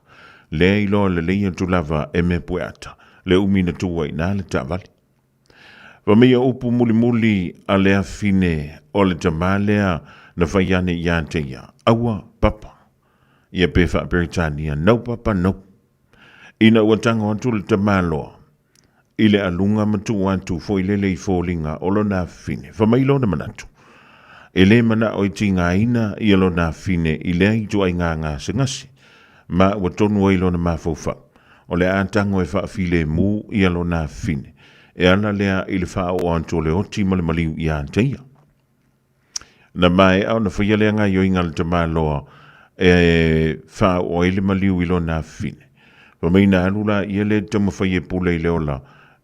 Lea iloa lelei atu lava e mea pueata, le umi na tuu ai i ina le taavale. Fai mai ia upu mulimuli a le afafine o le tama lea na fai ane ia te ia, Aua, Papa. Ia pe faa-Peretania, No, Papa, no. Ina ua tago atu le tamaloa i le aluga ma tuu atu foi lele i foliga o lona afafine, fai mai lona manatu, e le manao e tigaina ia lona afafine i lea ituaiga gasegase, ma ua tonu ai lona mafaufau. O le a tago e faafilemu ia lona afafine, e ala lea i le faaoo atu o le oti ma le maliu ia te ia. Na maea ona faia lea gaioiga a le tamaloa e faaoo ai le maliu i lona afafine. Fai mai na alu la ia lea taumafai e pule i le ola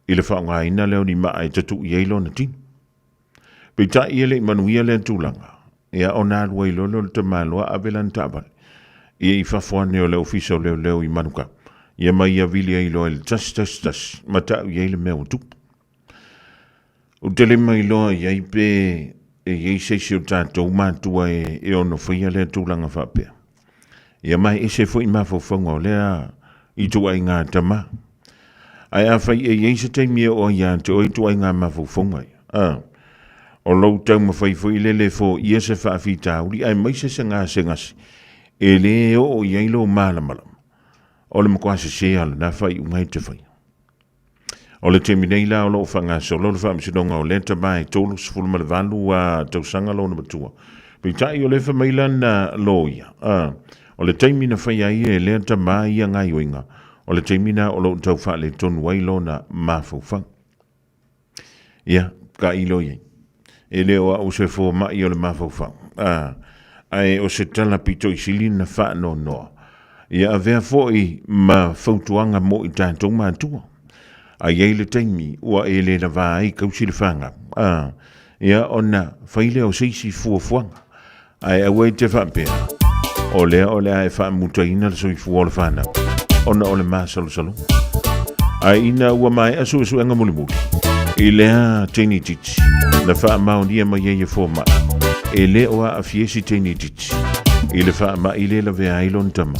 i le faaaogaina lea o ni maa e tatu'i ai lona tino. Peitai e le i manuia lea tulaga, ia ona alu ai loa lea o le tamaloa ave lana taavale ia i fafo ane o le ofisa o leoleo i Manukau, ia ma ia vili ai loa i le 111 ma tau i ai le mea ua tupu. Ou te le mailoa i ai pe e i ai se isi o tatou matua e ono faia lea tulaga faapea. Ia ma e ese foi mafaufauga o lea ituaiga tama. Ae afai e i ai se taimi e oo ai ia te oe ituaiga mafaufauga ia, a, o lou taumafai foi lele e foia se faafitauli aemaise se gasegase e le oo i ai lou malamalama, o le matua sese lava o lena faaiuga e te faia. O le taimi nei la o lo o faagasolo le faamasinoga o lea tama e 38 tausaga lona matua. Peitai o lea fai mai lana loia, o le taimi na faia ai e lea tama ia gaioiga, o le taimi na o lo o tau faaletonu ai lona mafaufau. Ia, tailo i ai. E le o au se fomai o le mafaufau, a, ae o se tala pito i sili na faanoanoa. Ia avea foi ma fautuaga mo i tatou matua. A i ai le taimi ua e le lavā ai tausi le fanau, a, ia ona fai lea o se isi fuafuaga. Ae aua e te faapea, o lea o le a e faamutaina le soifua o le fanau, ona o le masalosaloga. Ae ina ua maea suesuega mulimuli, i lea teine itiiti, na faamaonia mai ai e fomai, e le o aafia si teine itiiti, i le faamai le lavea ai lona tama.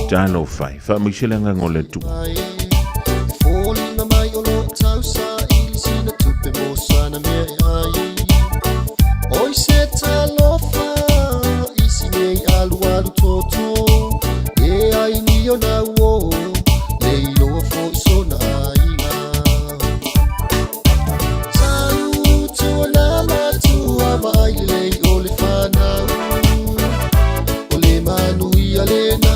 Talofa e, faamaise le agaga o le Atua. E foliga mai o loo tausaili sina tupe mo sana mea e ai. Oi se talofa i si nei alualu toto e ai ni ona uo le iloa foi sona aiga. Tau tua na matua vaai lelei o le fanau o le manuia lena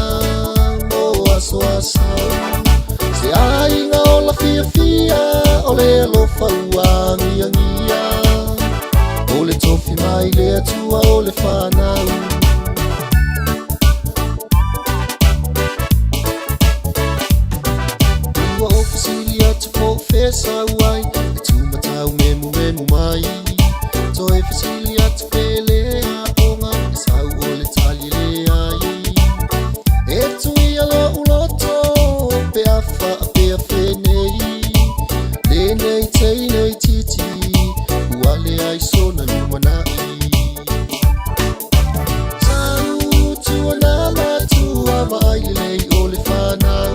mo aso asau. Se aiga ola fiafia o le alofa ua agiagia o le tofi mai le Atua o le fanau. Ua ou fesili atu po o fea sau ai e tūmatau memumemu mai. Toe fesili atu pe le aoga e sau o le tali e leai. E tuia lo'u loto pe a faapea fenei lenei teine itiiti ua leai sona lumanai. Tau tua na matua vaai lelei o le fanau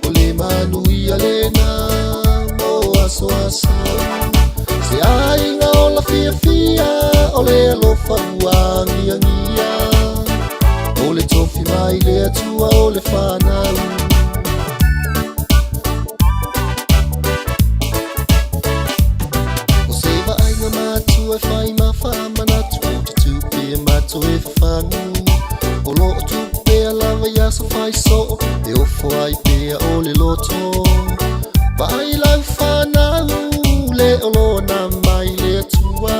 o le manuia lena mo aso asau. o le alofa ua agiagia. O le tofi mai le Atua o le fanau. O se vaaiga matua e fai ma faamanatu o te tupe mato e fafagu. O lo o tupu pea lava i aso fai soo e ofo ai pea o le loto. Vaai lau fanau le oloa na mai le Atua.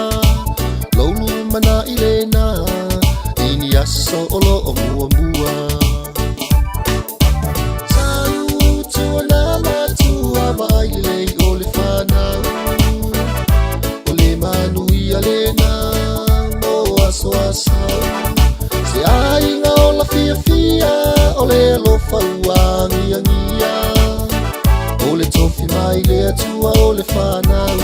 Lou lumanai lena i ni aso o lo o muamua. Tau na matua vaai lelei o le fanau. O le manuia lena mo aso a sau. Se aiga ola fiafia o le alofa ua agiagia. O le tofi mai le Atua o le fanau.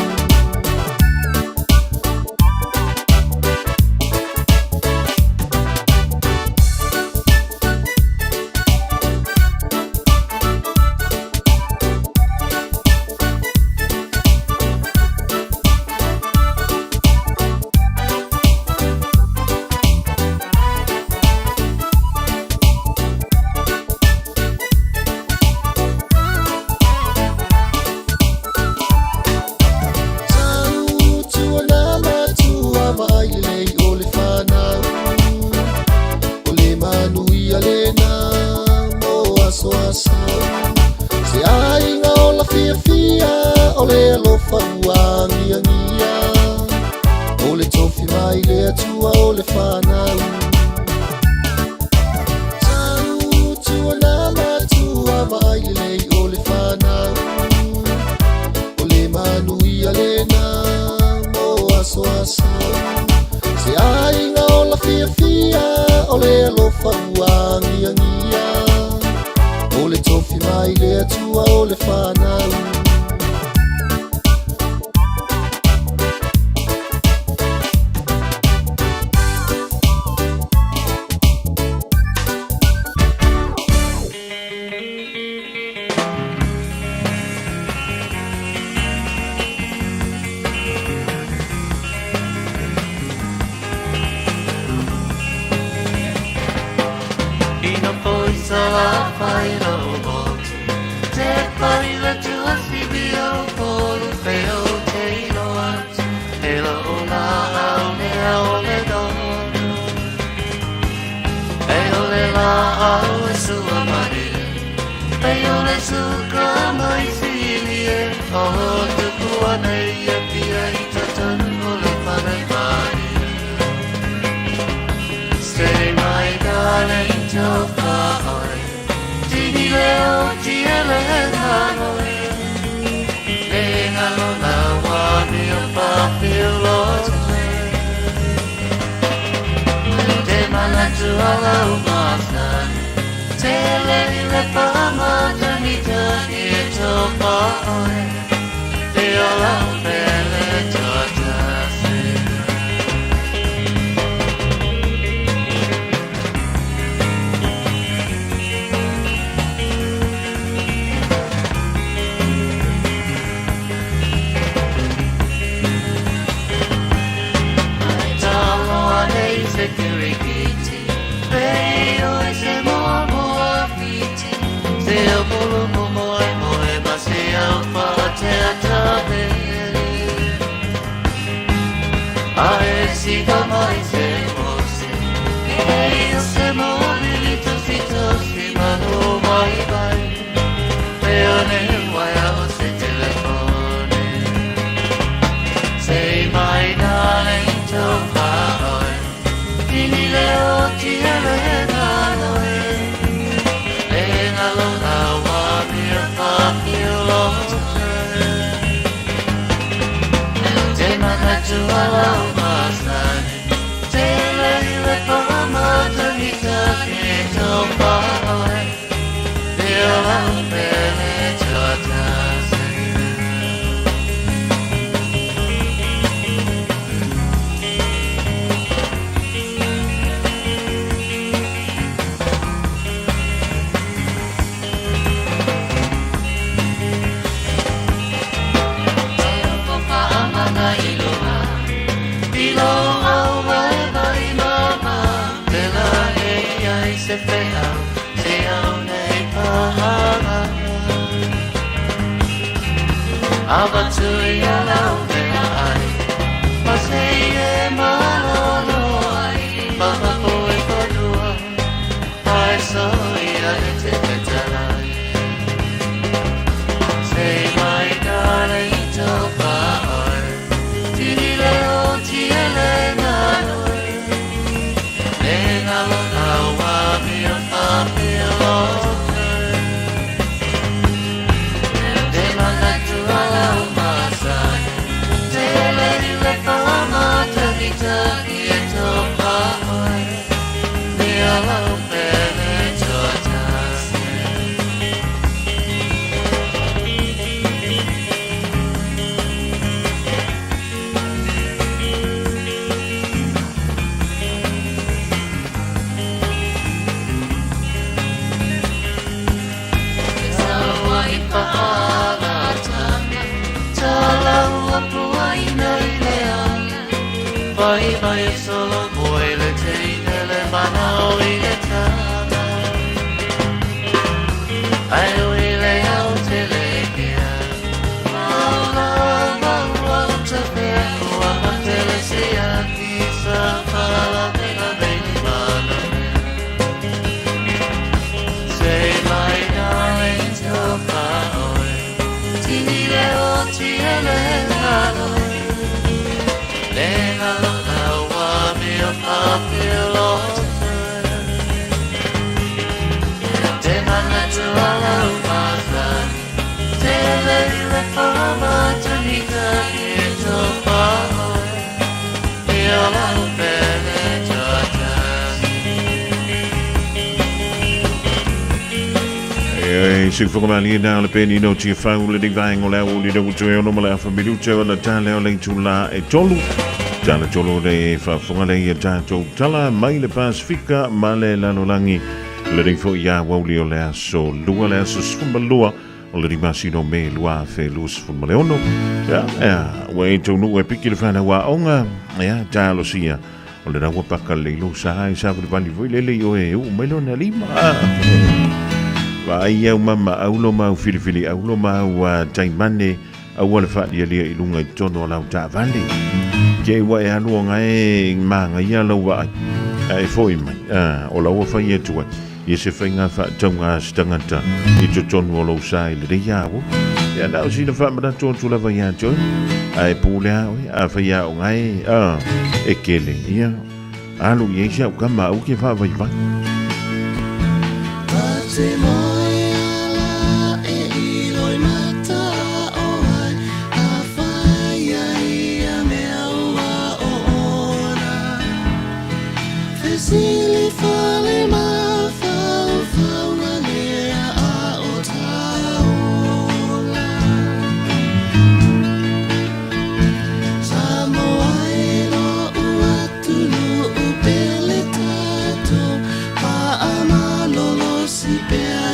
Tau na matua vaai lelei o le fanau. O le manuia lena mo aso a sau. Se aiga ola fiafia o le alofa ua agiagia. O le tofi mai le Atua o le fanau. Tau na matua vaai lelei o le fanau. O le manuia lena mo aso a sau. Se aiga ola fiafia o le alofa ua agiagia. O le tofi mai le Atua o le fanau. Ina foi sa la fai lo motu Te pai le tua sibi o polu pe o te ilo atu He lo o la au le au le dono E o le la au e sua maria Pe o le suka mai sili e O tupu nei e pia i tatanu o le pare maria Say my darling to oi Tini leo ti ele ngalo Le ngalo la wa mi o pa lo Te mana tu ala o masani Te le le pa ma tani tani e to pa oi Te ola o pele to tasi. Say my darling to oi Tini leo ti ele ngalo e Le ngalo la wa mi a pa lo Te mana tu ala o masani Te le le pa ma tani tani to pa oi Te ola o pele to tasi. Avatu ia lau mea ai Ma se i e malolo ai Ma mapo e fanua Ai so ia e te petalai Say my darling to paoi Tini leo ti ele nalo E ngalo aua mia whapia lotu Te manatu ala o masani Te lei le whamatagi e tō paoe Me ala o pele tō tasi. Say my darling to paoe Tini leo ti ele nalo Le ngalo aua mea papia lotu Te manatu ala o masani Te lei le whamatangita i tō paoe Me ala o pele tō tasi. E siufoga malie na le peni no tia fau le ni vaenga o le aoauli le ua toe ono ma le afa minute ona ta lea o le itulā e tolu. Tala tolu le faafofoga lea ia tatou tala mai le Pasifika ma le lalolagi lenei foi aoauli o le aso lua le aso 12 o le masina o Me 2026. Ia, ia, ua e taunuu e piki le fanau aoga, ia, talosia o le ua paka lelei lou sa e savalivali foi lele i oe e uu mai lona lima. Vaai au mama au lo mau filifili au lo mau taimane aua le faalialia i luga i totonu o lau taavale. Ke ua e alu ona e magaia lau vaai. Ae foi mai, o lau ua fai atu ai, ia se faiga faatauga a se tagata i totonu o lou sa i lenei aoauli. Ia na o sina faamanatu atu lava ia te oe, ae pule a oe, afai a ona e, e kele, ia, alu i ai si au kama aua ke faavaivai. Te moe ala e iloi mata o ai, a whai ai a mea ua o ona. Fesili fale mafaufauga lea a o taola. Samoa e lo'u atunuu pele tatou, Faamalolosi pea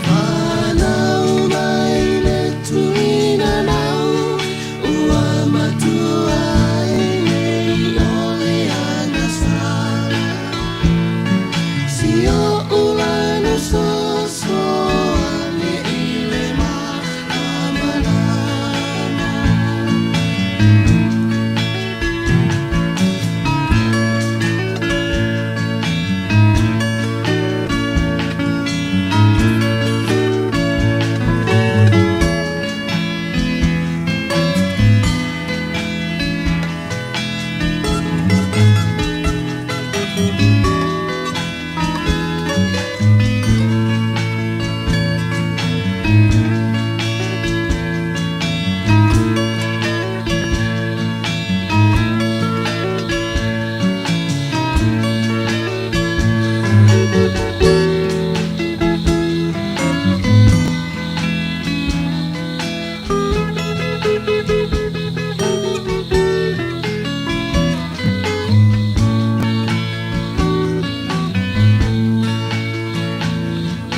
Whanau mai le tuina nau Ua matua ai nei o le agasa Si o ulanu soso ane i le malamalama.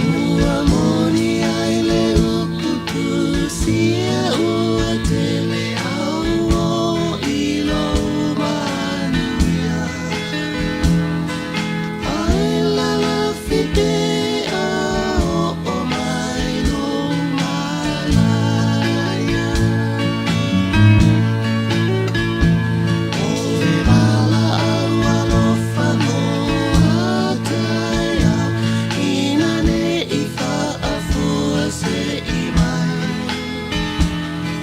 Ua moni ai le upu tusia ua tele au o i lou manuia. A e lalafi pea oo mai lou manaia. O le valaau alofa mo a taeao, ina ne i faafua se i mai.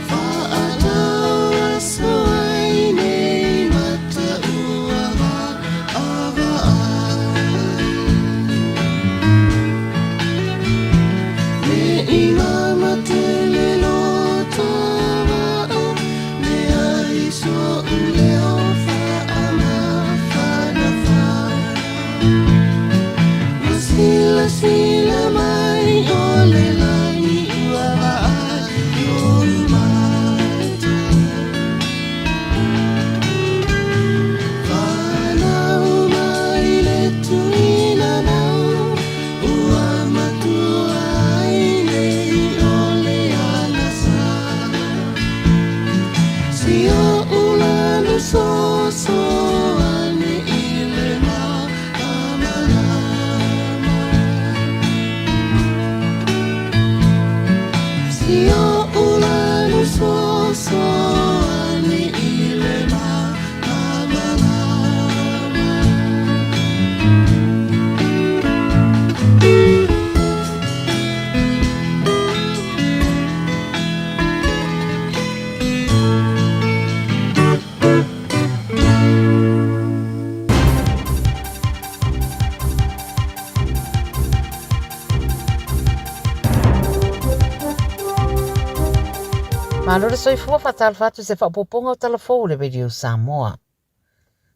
Faatau aso ai nei mata ua vaavaai. Me i mama tele lo tavaa, me ai so'u leo faamafanafana. Ua silasila mai o le lani ua vaai i ou mata. Whanau mai le tuina nau, ua matua ai nei o le agasa. Si o ulanu soso ane i le malamalama. Si o ulanu soso ane i le malamalama. Malo le soifua faatalofa atu i se faaopoopoga o Tala Fou o le Radio Samoa.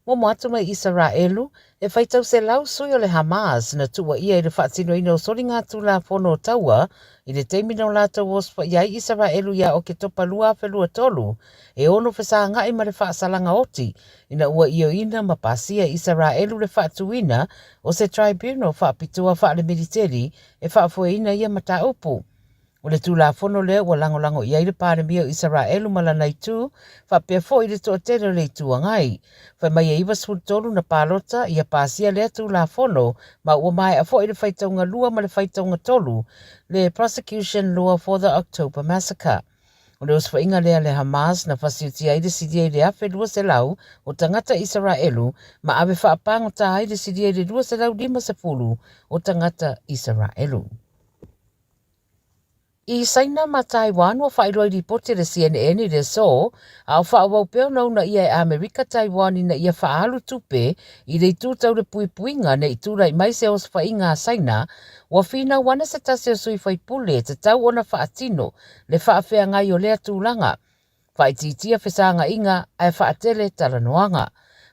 Momo atu mai Isaraelu, e faitau 100 sui o le Hamas na tuuaia i le faatinoina o soligatulafono o taua i le taimi na o latou osofaia ai Isaraelu ia Oketopa 2023 e ono fesagai ma le faasalaga oti ina ua ioeina ma pasia e Isaraelu le faatuina o se tribunal faapitoa faale-militeli e faafoeina ia mataupu. O le Tulafono lea ua lagolago i ai le Palemia o Isaraelu ma lana itu, faapea foi le toatele o le Itu Agai. Fai mai e 93 na palota ia pasia lea Tulafono ma ua maea foi le faitauga lua ma le faitauga tolu le Prosecution Law for the October Massacre. O le osofaiga lea a le Hamas na fasiutia ai le silia i le 1,200 o tagata Isaraelu ma ave faapagota ai le silia i le 250 o tagata Isaraelu. I Saina ma Taiwan ua faailoa i lipoti a le CNN i le aso, a o faaauau pea ona uunaia e Amerika Taiwan ina ia faaalu tupe i le itu tau le puipuiga ne i tulai mai se osofaiga a Saina, ua finau ana se tasi o sui faipule e tatau ona faatino le faafeagai o lea tulaga. Faaitiitia fesagaiga ae faatele talanoaga.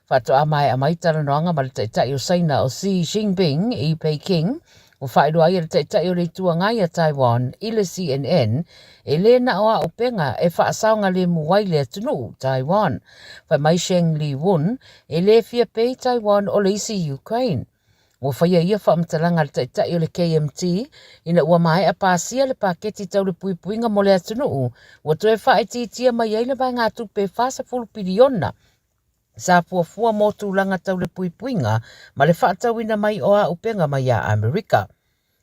Faatoa maea mai talanoaga ma le Taitai o Saina o Xi Jinping i Peking, ua faailoa ai e le Taitai o le Itu Agai a Taiwan i le CNN, e le na o auupega e faasaogalemu ai le atunuu, Taiwan. Fai mai Sheng Li-wun, e le fia pei Taiwan o le isi Ukraine. Ua faia ia faamatalaga a le Taitai o le KMT ina ua maea pasia le paketi tau le puipuiga mo le atunuu ua toe faaitiitia mai ai le vaegatupe e 40 piliona sa fuafua mo tulaga tau le puipuiga ma le faatauina mai o auupega mai ia Amerika.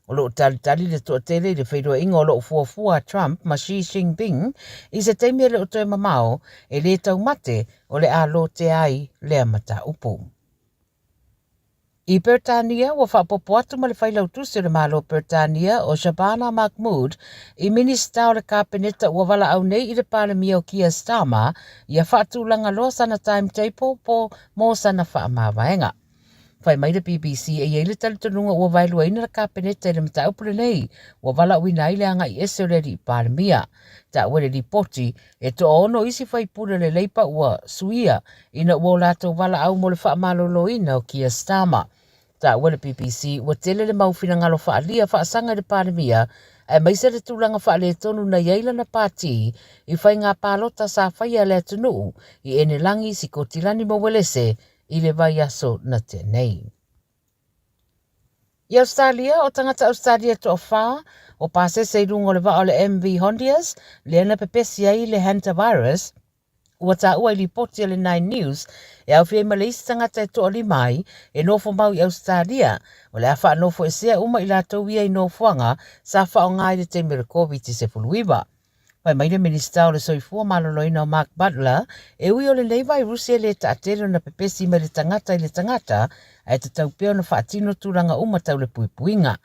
O lo o talitali le toatele i le feiloaiga o lo o fuafua a Trump ma Xi Jinping i se taimi e le o toe mamao e le taumate o le a lotea ai lea mataupu. I Peretania, ua faaopoopo atu ma le Failautusi o le Malo o Peretania o Shabana Mahmood i Minisita o le Kapeneta ua valaau nei i le Palemia o Keir Starmer ia faatulaga loa sana timetable po mo sana faamavaega. Fai mai le BBC e i ai le talitonuga ua vaeluaina le Kapeneta i le mataupu lenei ua valaauina ai le agai ese o le alii Palemia. Taua le lipoti E toaono isi faipule o le Leipa ua suia ina ua o latou valaau mo le faamaloloina o Keir Starmer. Taua le BBC ua tele le mau finagalo faaalia faasaga i le Palemia aemaise le tulaga faaletonu na i ai lana pati i faiga palota sa faia e le atunuu i Enelagi, Sikotilani ma Uelese i le vaiaso na tea nei. I Ausetalia, o tagata Ausetalia e toawhā o pasese i luga o le vaa o le MV Hondius, lea na pepesi ai le hantavirus, ua taua i lipoti a le Nine News e aofia ai ma le isi tagata e toalima ai e nofo mau i Ausetalia, o le a faanofoesea uma i latou ia i nofoaga sa faaaoga i le taimi o le Koviti-19. Fai mai le Minisita o le Soifua Maloloina o Mark Butler, e ui o lenei vairusi e le taatele ona pepesi mai le tagata i le tagata, ae tatau pea ona faatino tulaga uma tau le puipuiga.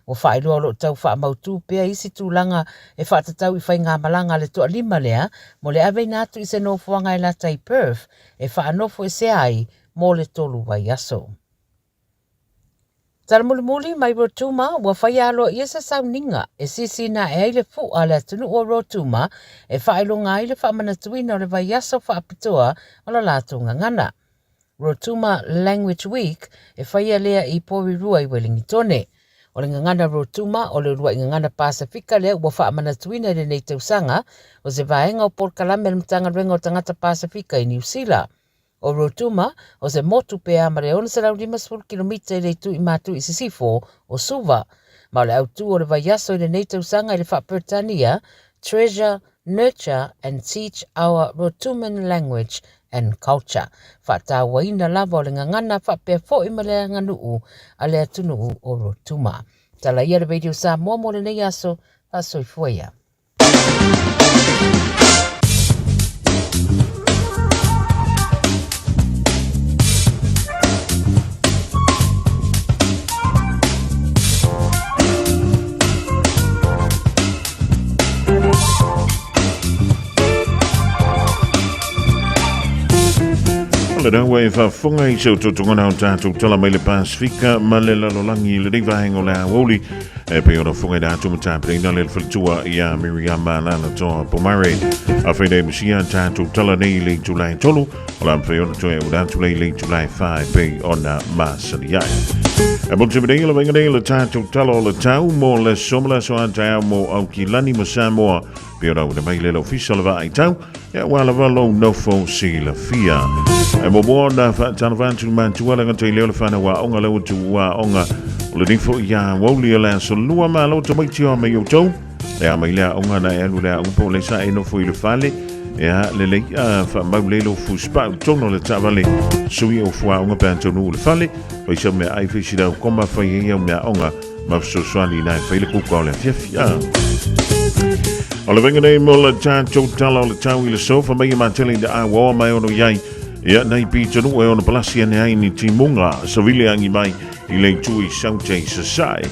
Ua faailoa o lo o tau faamautu pea isi tulaga e faatatau i faigamalaga a le toalima lea mo le aveina atu i se nofoaga e lata i Perth e faanofoesea ai mo le tolu vaiaso. Tala mulimuli mai Rotuma, ua faia aloaia se sauniga e sisina ae ai le fu'a a le atunuu o Rotuma e faailoga ai le faamanatuina o le vaiaso faapitoa o la latou gagana. Rotuma Language Week e faia lea i Porirua i Welingitone. O le gagana Rotuma o le uluai gagana Pasefika lea ua faamanatuina i lenei tausaga o se vaega o polokalame a le Matagaluega o Tagata Pasefika i Niu Sila. O Rotuma, o se motu pea ma le 650 kilomita i le itu i matu i sisifo o Suva. Ma o le autū o le vaiaso i lenei tausaga i le faa-Peretania, Treasure, Nurture and Teach Our Rotuman Language and Culture. Faatauaina lava o le gagana faapea foi ma le aganuu a le atunuu o Rotuma. Tala ia le Radio Samoa mo lenei aso, faasoifua ia. O lena ua e faafofoga i se ototogona o tatou tala mai le Pasifika ma le lalolagi i lenei vaega o le aoauli E pei ona fofoga i le atu matapereina le faletua ia Miriama Lana Toa Pomare. A whainei masia tātou tala nei i le itulai tolu, o la mwhai ona toe ura atu lei le itulai wha e pei ona masani ai. E mo te mene la venga nei le tātou tala o le tau mo le somala so a au mo au ki lani mo Samoa. Pei ona una mai le ofisa o le vaai tau, Ia ua lava lou nofo silafia. E muamua ona faatalofa atu i matua le gata i lea o le whanau aoga lau atu ua aoga o le nifo ia wauli o le aso lua malo tamaiti o mai outou. E a mai le aoga na e alu le aoga po le sa e nofo i le fale. E a le lei a whaamau le lo fuspau tono le taavale sui o fuaoga pe antonu o le fale. Fai sau mea ai fai sila o koma fai hei au mea aoga ma fesoasoani ina e fai le kuka o le afiafi. Ah. O le venga nei mo le tātou tala o le tau i le sofa mai e matele i le awa mai ono iai. Ia nei pitanu e ono palasi ane ai ni timunga sa vile angi mai i le itu i saute i sasae.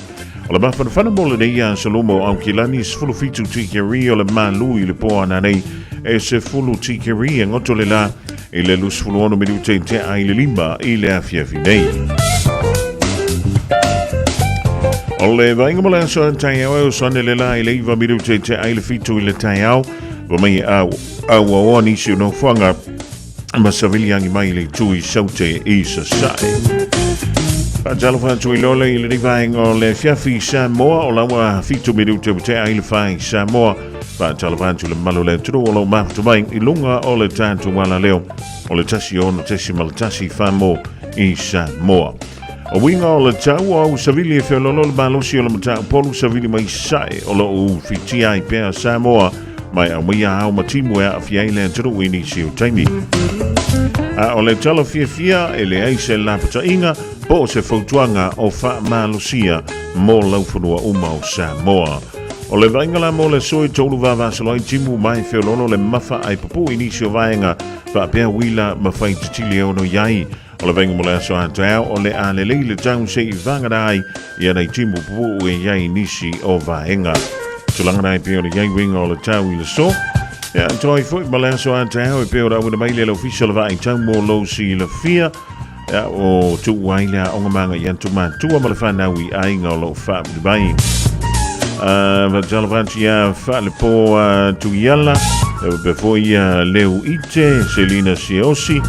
O le mafanafana mo le nei a Salomo au kilani 17 tikeri o le malu i le poa na nei e se fulu tikeri e ngoto le la i le 26 minute i te ai le lima i le afiafi nei. O le vainga mo le aso a taiao e o sane le la i le iwa minute i te ai le fitu i le taiao. Wa mai au au au nisi o nofoanga ma savili angi mai le itu i saute i sasae. Faatalofa atu i lole i lenei vaega o le afiafi i Samoa o laua fitu minute ua tea ai le fā i Samoa. Faatalofa atu le mamalu o le atunuu o lo o mafuta mai i luga o le tatou alaleo o le 1.1 famo i Samoa. O uiga o le tau o au savili e feoloolo le malosi o le mataupolu savili mai sae o lo o fitia ai pea Samoa mai aumaia ao ma timu e aafia ai le atunuu i nisi o taimi. A o le tala fiafia e leai se lapataiga po o se fautuaga o faamalosia mo laufanua uma o Samoa. O le vaaiga la mo le aso e tolu vavasolo ai timu mai feoloolo le mafa ai pupuu i nisi o vaega faapea uila ma fai titili e ono i ai. O le vaaiga mo le aso a taeao o le a lelei le tau se i vagana ai ia nai timu pupuu e i ai nisi o vaega. Tulaga na e pei o le iai uiga o le tau i le aso. Ia atoa ai foi ma le aso a taeao e pei ona auina mai le le ofisa o le vaai tau mo lou silafia. Ia o tuu ai le aoga maga i atu matua ma le whanau i aiga o loo whaamuri mai. Fatalofa atu ia Faalepo Tuiala, e faapea foi ia Leu Ite, Selina Siosi,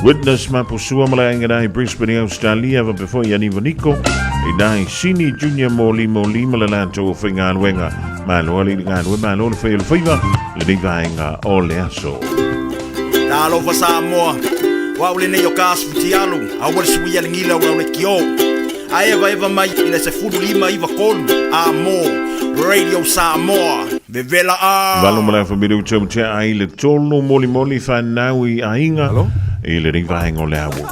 Witness Mapusua ma le aiga i Brisbane i Australia, faapea foi ia Nivo Niko, i nai Sini Junior Moli Moli ma le latou faigaluega. Malo alii le galue, malo le fai o le faiva, lenei vaega o le aso. Talofa Samoa, o au lenei o ka asu fitialu, aua le suia le gila o lau leitio. A evaeva mai i le 15 93 a mo Radio Samoa. Vevela a! Valo ma le afa minuta ua tea ai le tolu molimoli whanau i aiga i lenei vaega o le aoauli.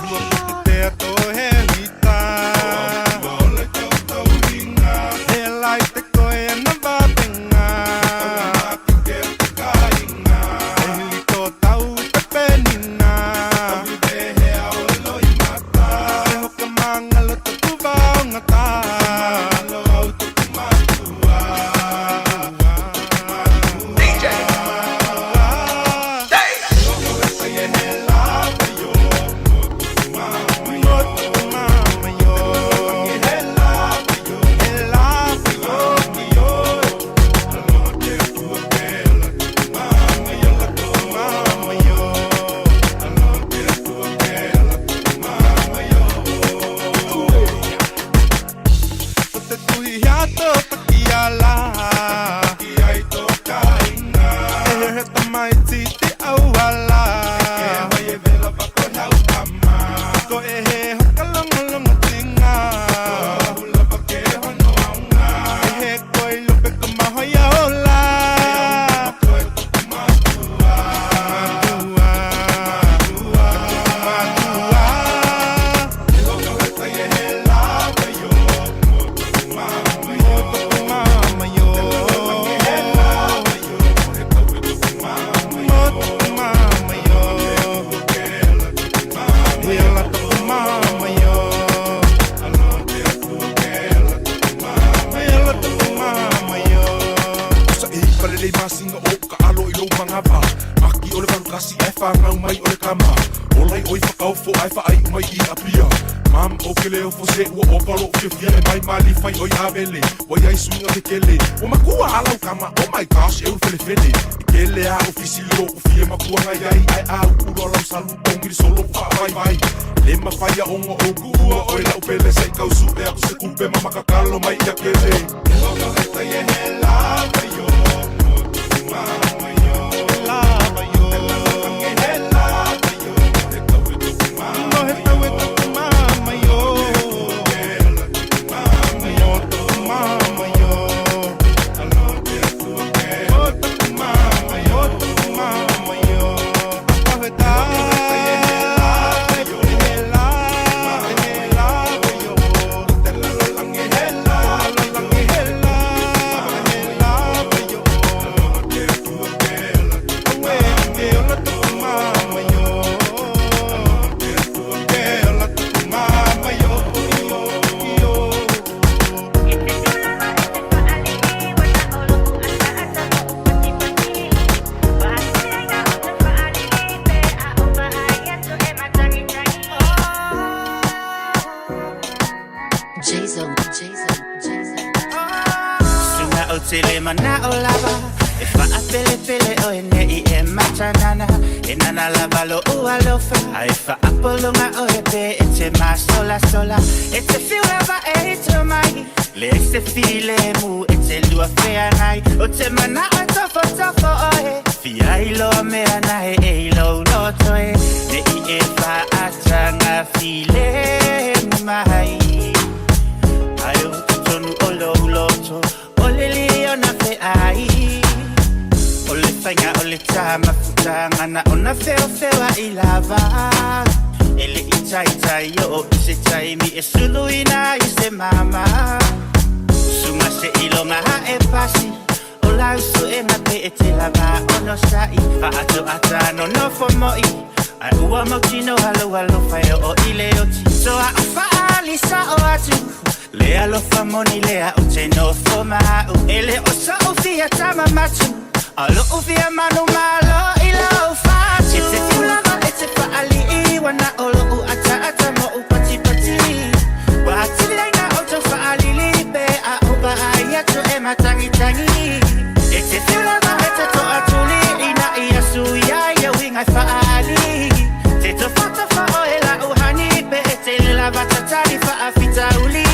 Suga o tele mana'o lava e fa'apelepele oe ne'i e matanana e nana lava lo'u alofa ae fa'apologa oe pe e te masolasola e te fiu lava e ito mai leai se filemu e te lua feagai o te mana'o e tofotofo oe fia iloa mea nae e i lou loto e ne'i e fa'ataga filemu mai. ona feofeoaʻi lava. E leʻi taitai oo i se taimi e suluina ai se mama. Suga seiloga aʻe pasi o lau suʻega pe e te lava onosaʻi faatoata nonofo moʻi ae ua mautinoa lou alofa e oo i le oti. Toaʻu faali saʻo atu le alofa moni lea ou te nofo ma aʻu. E le o soʻu fia tama matu a loʻu fia manumalo i lou fatu. E te fiu lava e te faaliʻi ua na o loʻu ataata moʻu patipati. Ua atili ai na outou faalili pe a ou vaai atu e matagitagi. E te fiu lava e te toatuli ina ia suia ia uiga e faaali. Te tofatofa oe lau hani pe e te le lava tatali faafitauli.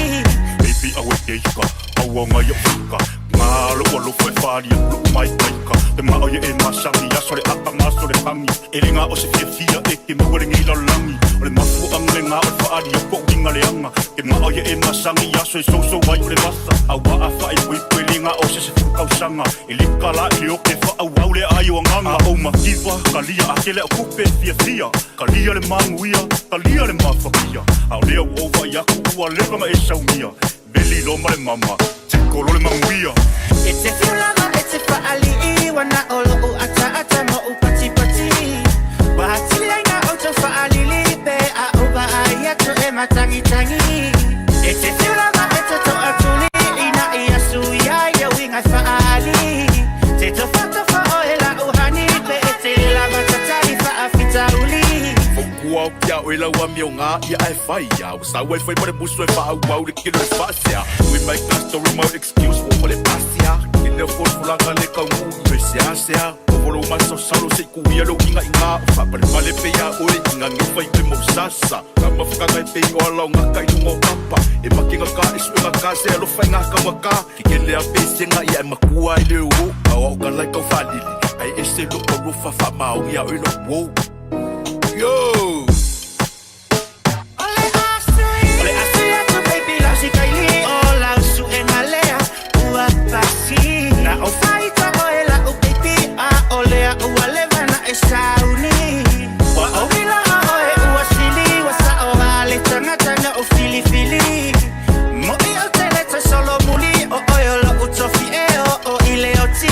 Baby awe keika, aua ngai o fika. Ngā lo alofa e whalia, lo mai kaika. Te mao ia e masangi, aso le aka maso le hangi. E le ngā o se fia fia e ke maua le ngei lalagi. O le mafu anga le ngā o le whaalia, ko uinga le anga. Te mao ia e masangi, aso e soso ai o le masa. Aua a wha e pui pui le ngā o se se fukau sanga. E le kala i le oke wha au au le ai o anganga. A o makiwa, kalia a kele o kupe fia fia. Kalia le manguia, kalia le mafakia. A o lea ua ou vaai aku ua leva ona e saumia. Veli loa ma le mama, tiko loa le manuia. E te fiu lava e te faaliʻi ua na o loʻu ataata moʻu patipati. Ua atili ai na outou faalili pe a ou vaai atu e matagitagi. E te fiu lava e te toatuli ina ia suia ia uiga e faali. Te tofatofa oe lau hani pe e te lava tatali faafitauli. Fautua atu ia oe lau amioga ia ae fai ia. Ua sau ai fai ma le musu e faaauau le kino e faasea. Ui mai ka story mau excuse ua uma le pasia. Ke lea folafolaga le taunuu i oe seasea. Ovo lou masaosalo se i kuia lou igaiga. O faapalepale pea ia oe i gage fai oe mo sasa. Ka mafakaga e pei o ala o gaka i luga o papa. E make gaka e sue gaka se alofa i gaka ma ka. Ke kele a pesega ia e makua ai le o. Aoao ka lai kau faalili ae ese lou alofa faamaoni ia oe lou uo. Yo! O le asu atu baby lau sikaili o lau suʻega lea ua pasi. Na ou faita oe lau baby a o lea ua leva na e sauni. Ua ou iloa oe ua sili ua sao a le tagata na ou filifili. Moʻi ou te le toe solomuli o oe o loʻu tofi e oo i le oti.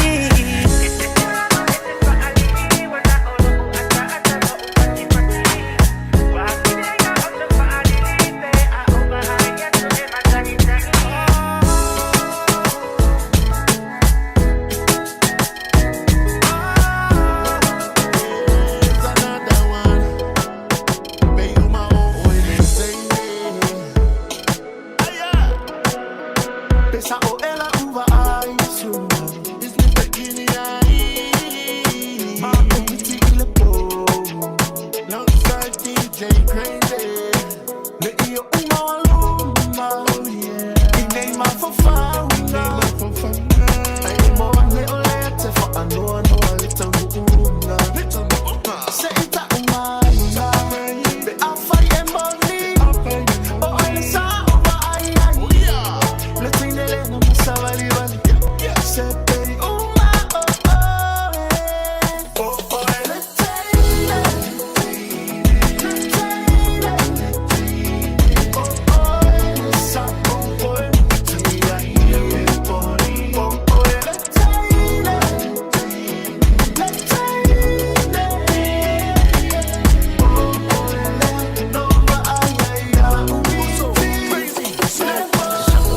Sa'o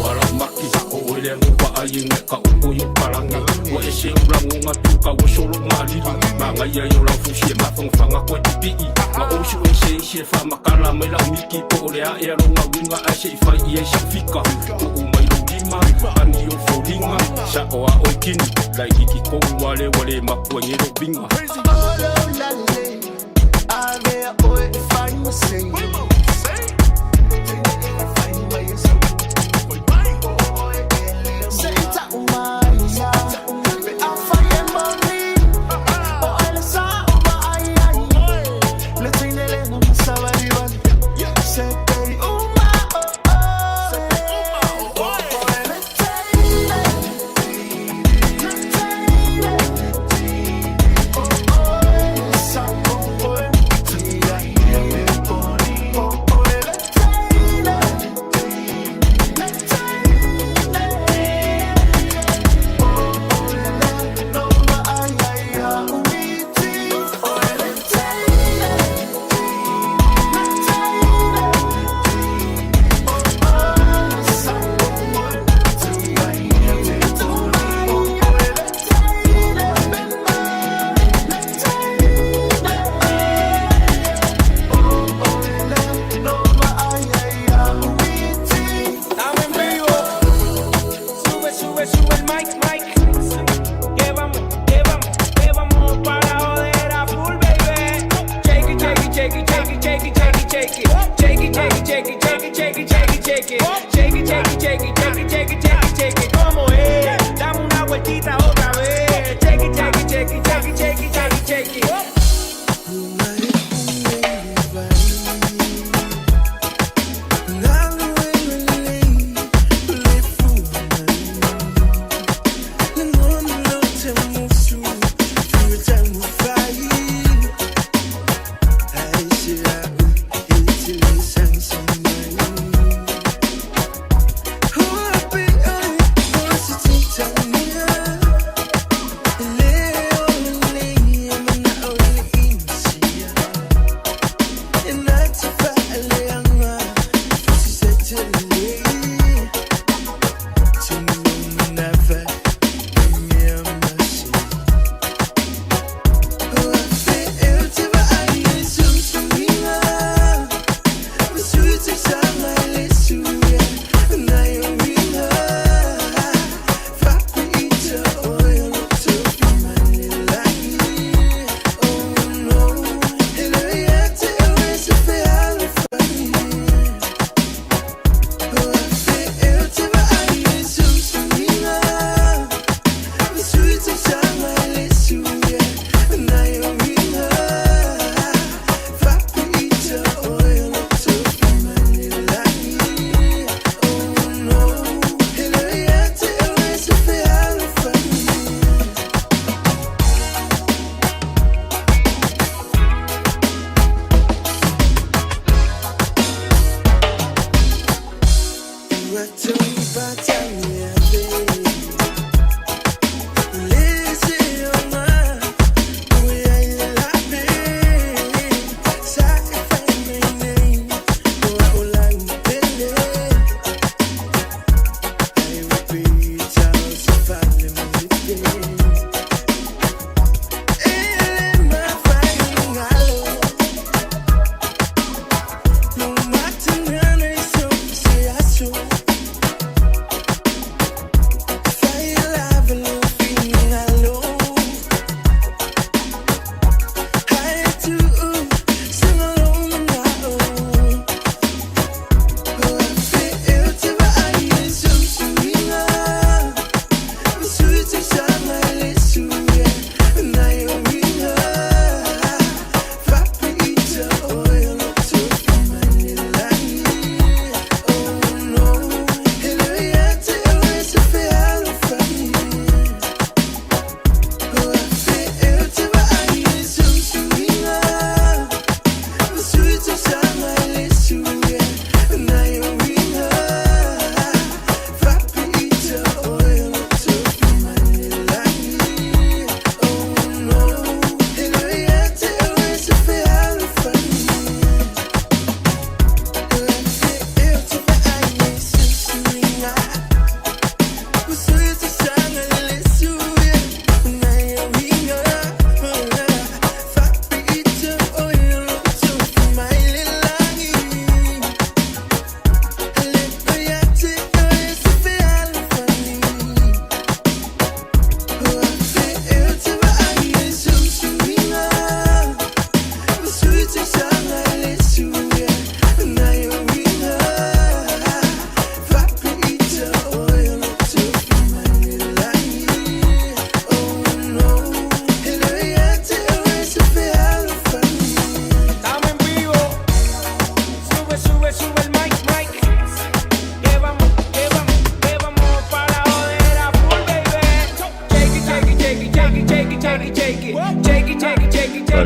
alamaki o oe le anuva'a i ga ka upu i o palagi. Ua ese ou lagoga tu ka ua solo malili. Magaia i o lau fusi e mafangafaga koe pipi'i. Ma ou su'e ese isi e faamakala mai la'u miki. Po o le a'e a loga uiga ae se'i fai i ai sa'u fika. Tu'u mai lou lima ani o foliga. Sa'o a oe kini laititi kou ua le ua lē makua i lou viga.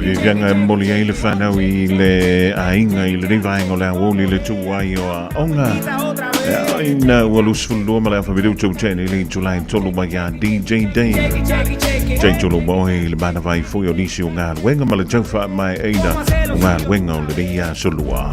Fiafiaga e momoli ai le fanau i le aiga i lenei vaega o le aoauli le tuuai o aoga. Ina ua 22 ma le afa minutu tele i le itula e tolu mai ia DJ Dave. Taitolo ma oe i le manava ai foi o nisi o galuega ma le tau faamaeaina o galuega o lenei aso lua.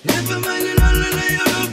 If I'm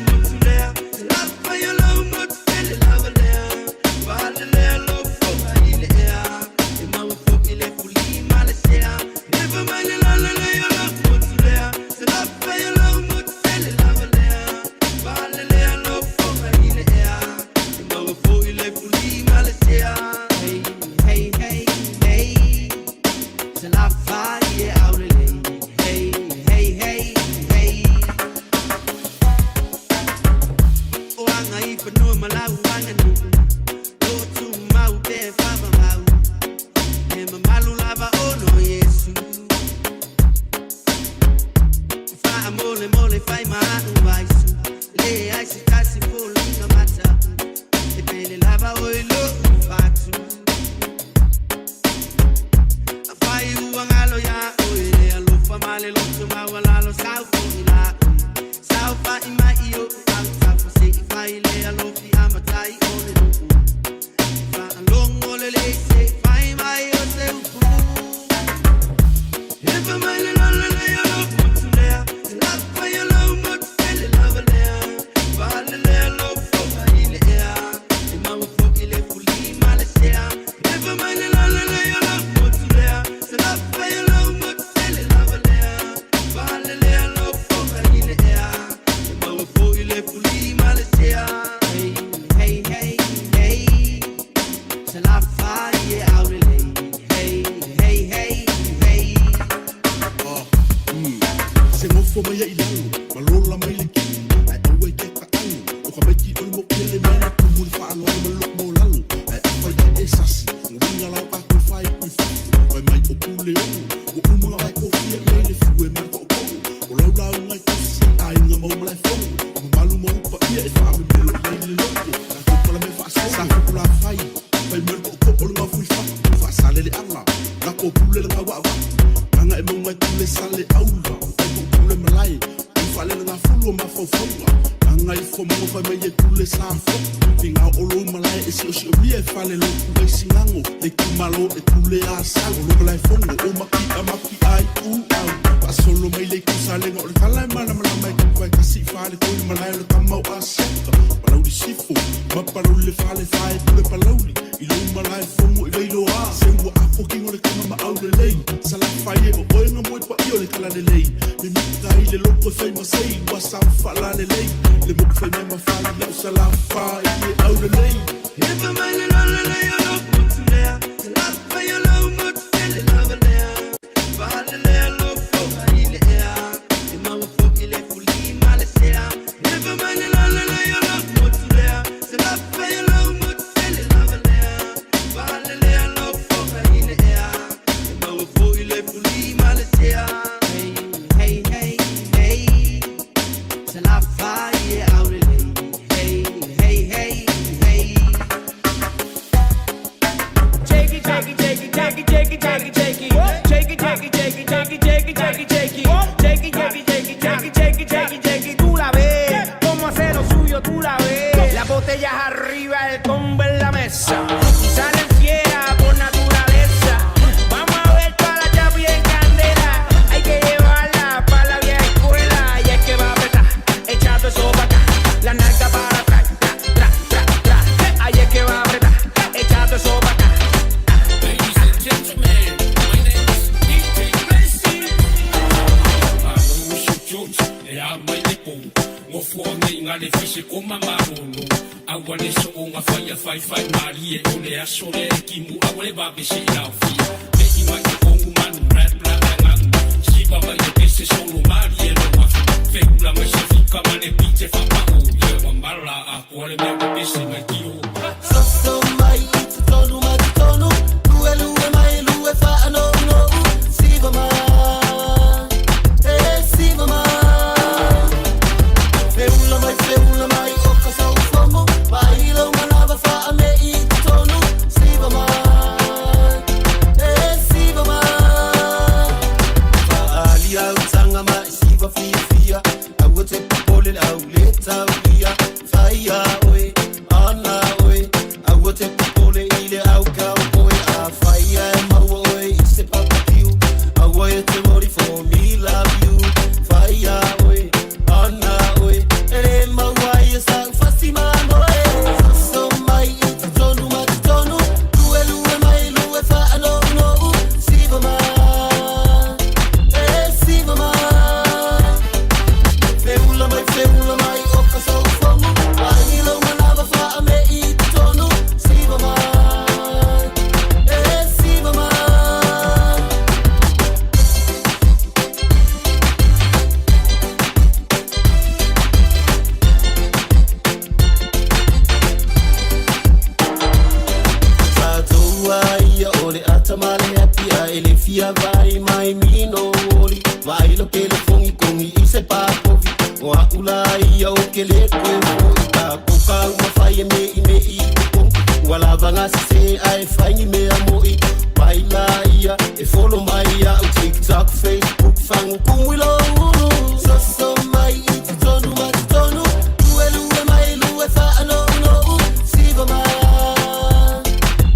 ia vai mai mino oli Vai lo telefongi kongi i se papovi O a ula ia o ke le koe fo i ka koka uma fai e me i me i kong Ua lava ngasi se ai fai ni mea moi Mai la ia e follow mai ia o TikTok, Facebook, fangu kumui lo ulu So so mai i te tonu ma te tonu Lue lue mai lue wha no no Siva mai,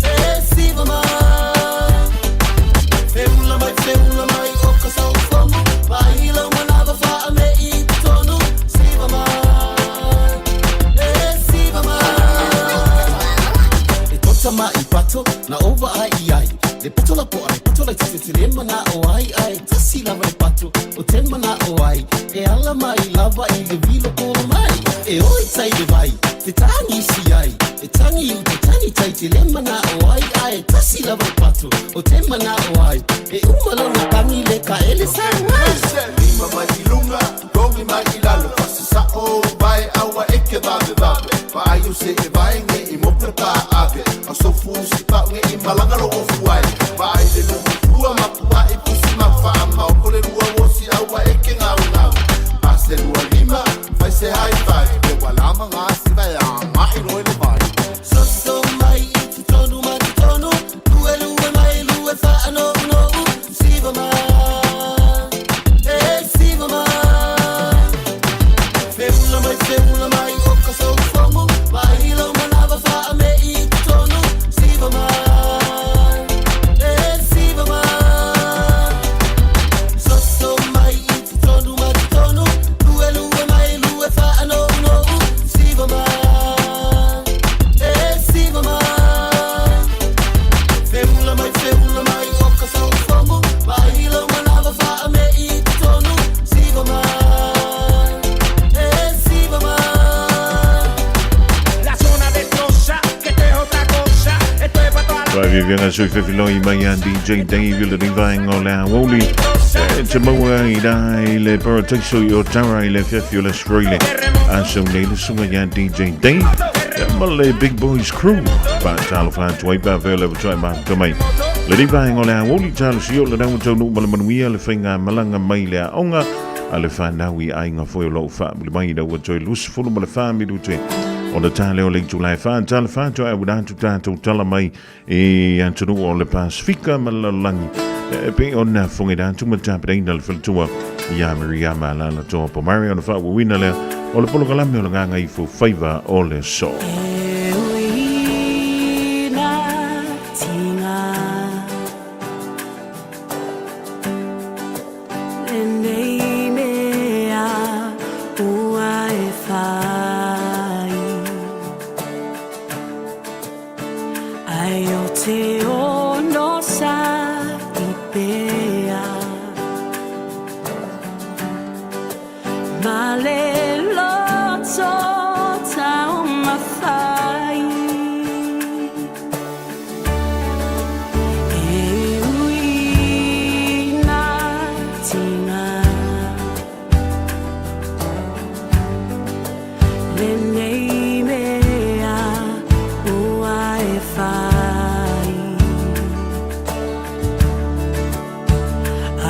e siva mai Feula mai, feula mai o ka saufomu Mai lau manava wha me i te tonu Siva mai, e siva mai E tota ma i pato, na ova ai i ai Le poto la po ai, poto la te te le mana o ai ai Tasi lava le pato, o te mana o ai E ala mai lava i le vilo kolo mai E oi tai le vai, te tangi si ai E tangi u te tangi tai te le mana o ai ai Tasi lava le pato, o te mana o ai E uma lona tangi le ka ele sa ngai Lima mai i lunga, tongi mai i lalo Fasisa'o vai aua e ke vave vave Vaai o se e vai nge i mope pa ave A sofu si pau nge i malanga lo ofu ai Vaai le lumu lua mapua i pusi mafa A maoko le lua wosi aua e ke ngau ngau A se lua lima, fai se high five Pe walama ngā si vai a mai roi le vai So so mai i te tonu ma te tonu Lue lue mai lue wha no no Siva mai, e siva mai Feula mai, feula mai o ka saufomu Mai lau manava wha me i te tonu Siva mai, e siva mai So so mai i te tonu ma te tonu Lue lue mai lue wha no no Siva mai, e siva mai Feula mai, feula mai o ka saufomu Mai lau manava wha me i te tonu Siva mai, e siva mai La zona destroza, que esto es otra cosa. Esto es pa' toda la Vai vivianga sui fefiloi mai a DJ Dave i le vaenga o le aoauli. E te maua i rā i le parataiso i o tara i le fiafi o le Australia. A sau nei le sunga ia DJ Dave. Ma le Big Boys Crew. Pa talo whātua i pā whea le watoa e mai. Le nei vaenga o le aoauli talo si o le raua taunu ma le manuia le whainga malanga mai le aonga a le whanau i ainga foi o lau whaamuli mai ina ua toe 24 ma le 4 minute o le tale o le itu lai wha tale whātua e ua atu tātou tala mai i atunuu o le Pasifika ma le lalolagi e pei ona fogaina atu ma tapenaina le faletua ia Miriama Alaalatoa Pomare ona faaauauina lea o le polokalame o le Gagaifo Faiva o le Aso. E uina tinga Lenei mea ua e whai Ai o te ono sa i pea Ma le loto tau mawhai E uina tinga Lenei mea ua e whai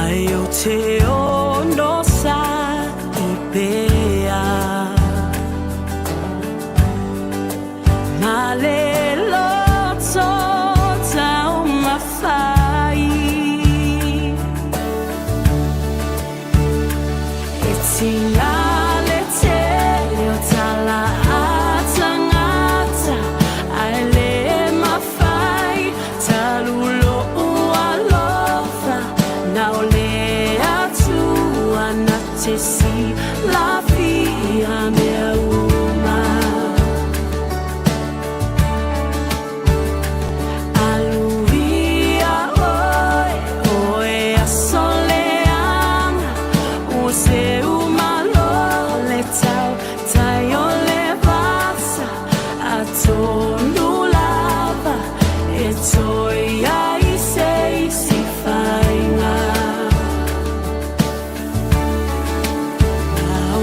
Ai o te ono sa i pea Ma le loto tau mawhai E tinga le tele o tala a tangata Ai le mawhai talulo ua lofa Na o le atua na te si lafia mea uma Aluia oe, oe a soleanga Ua se umalo le tau tai o le vasa A tonu lava e toi ai se isi whainga Na o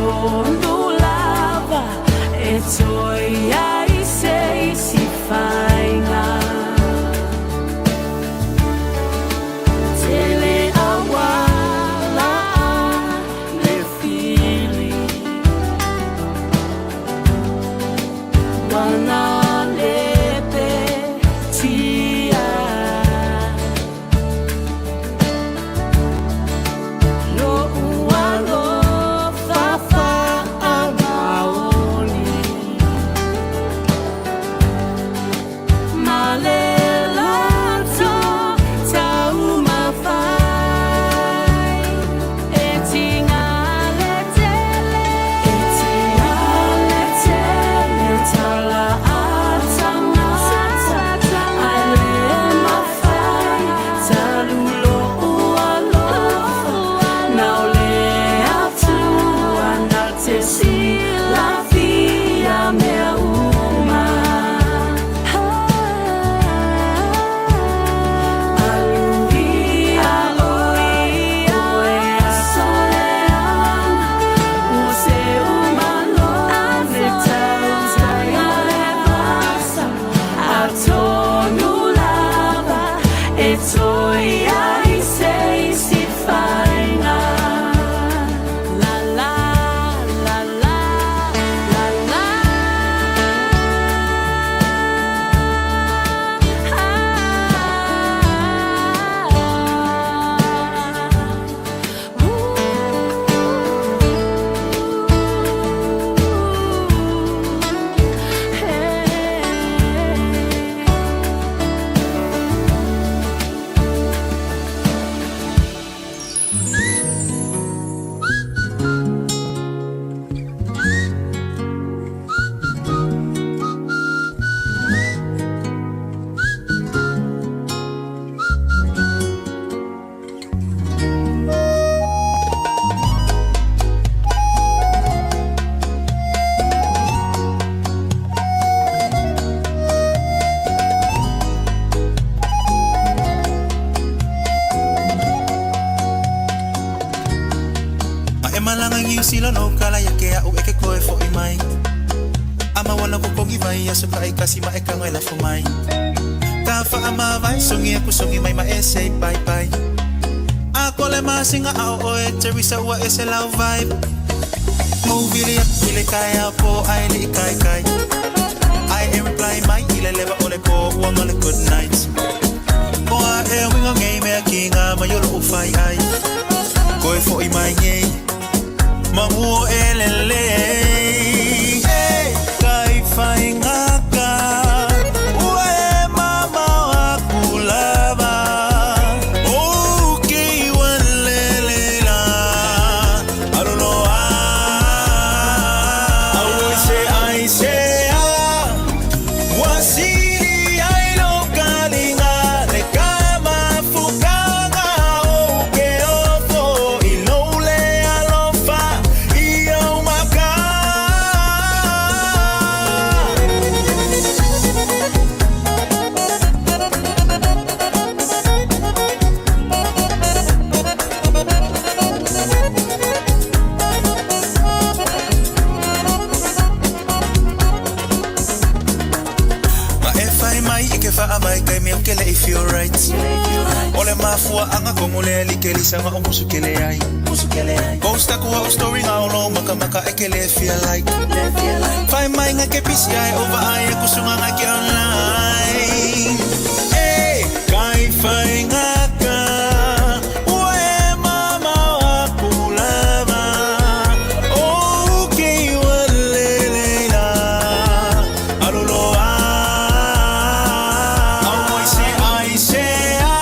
Atonu lava e toe i ai se isi faiga. Tele auala le fili Wana lepe tia Lo'u alofa faamaoni Ma le loto taumafai E tiga le tele E tiga le tele tala a tagata Ae le mafai talu lo'u alofa Na o le Atua na te silafia mea uma. Alu ia oe oe aso leaga ua seu malo le tautaga le vasa Atonu lava e toe i ai se isi faiga. La la la la la la. Ma e malaga i Niu Sila no kala ia ke a'u e ke koe fo'i mai. A maua lau kokogi vai aso ta'itasi ma e tago e lafo mai. Ka fa'amavae sogi aku sogi mai ma e say bye bye. A kole masinga ao oe Teresa ua ese lau vibe. Movili aku i le kaeao po ae li'i kaikai. Ai e reply mai i le leva o le po ua ma le good night. O a e uiga nei mea ki ngā mai o lo'u fai ai. Koe fo'i mai nei ma ua e lelei. Hey, kai whainga ka ua e mamao aku lava. O ke ua lele la aluloa. Auoi se ai se a ua sili ai lo kaliga le ka mafukaga o ke ofo i lou le alofa i ou maka. Ma e fai mai i ke fa'avae kai mea o ke le'i feel right. O le mafua'aga kogo lea like lisaga o musu kele ai. Post aku a'u story ga o lou makamaka e ke le feel like. Fai mai ga ke pisi ai o vaai aku suga ga ke online. E kai faiga ka ua e mamao aku lava. O ke ua lele la aluloa. Auoi se ai se a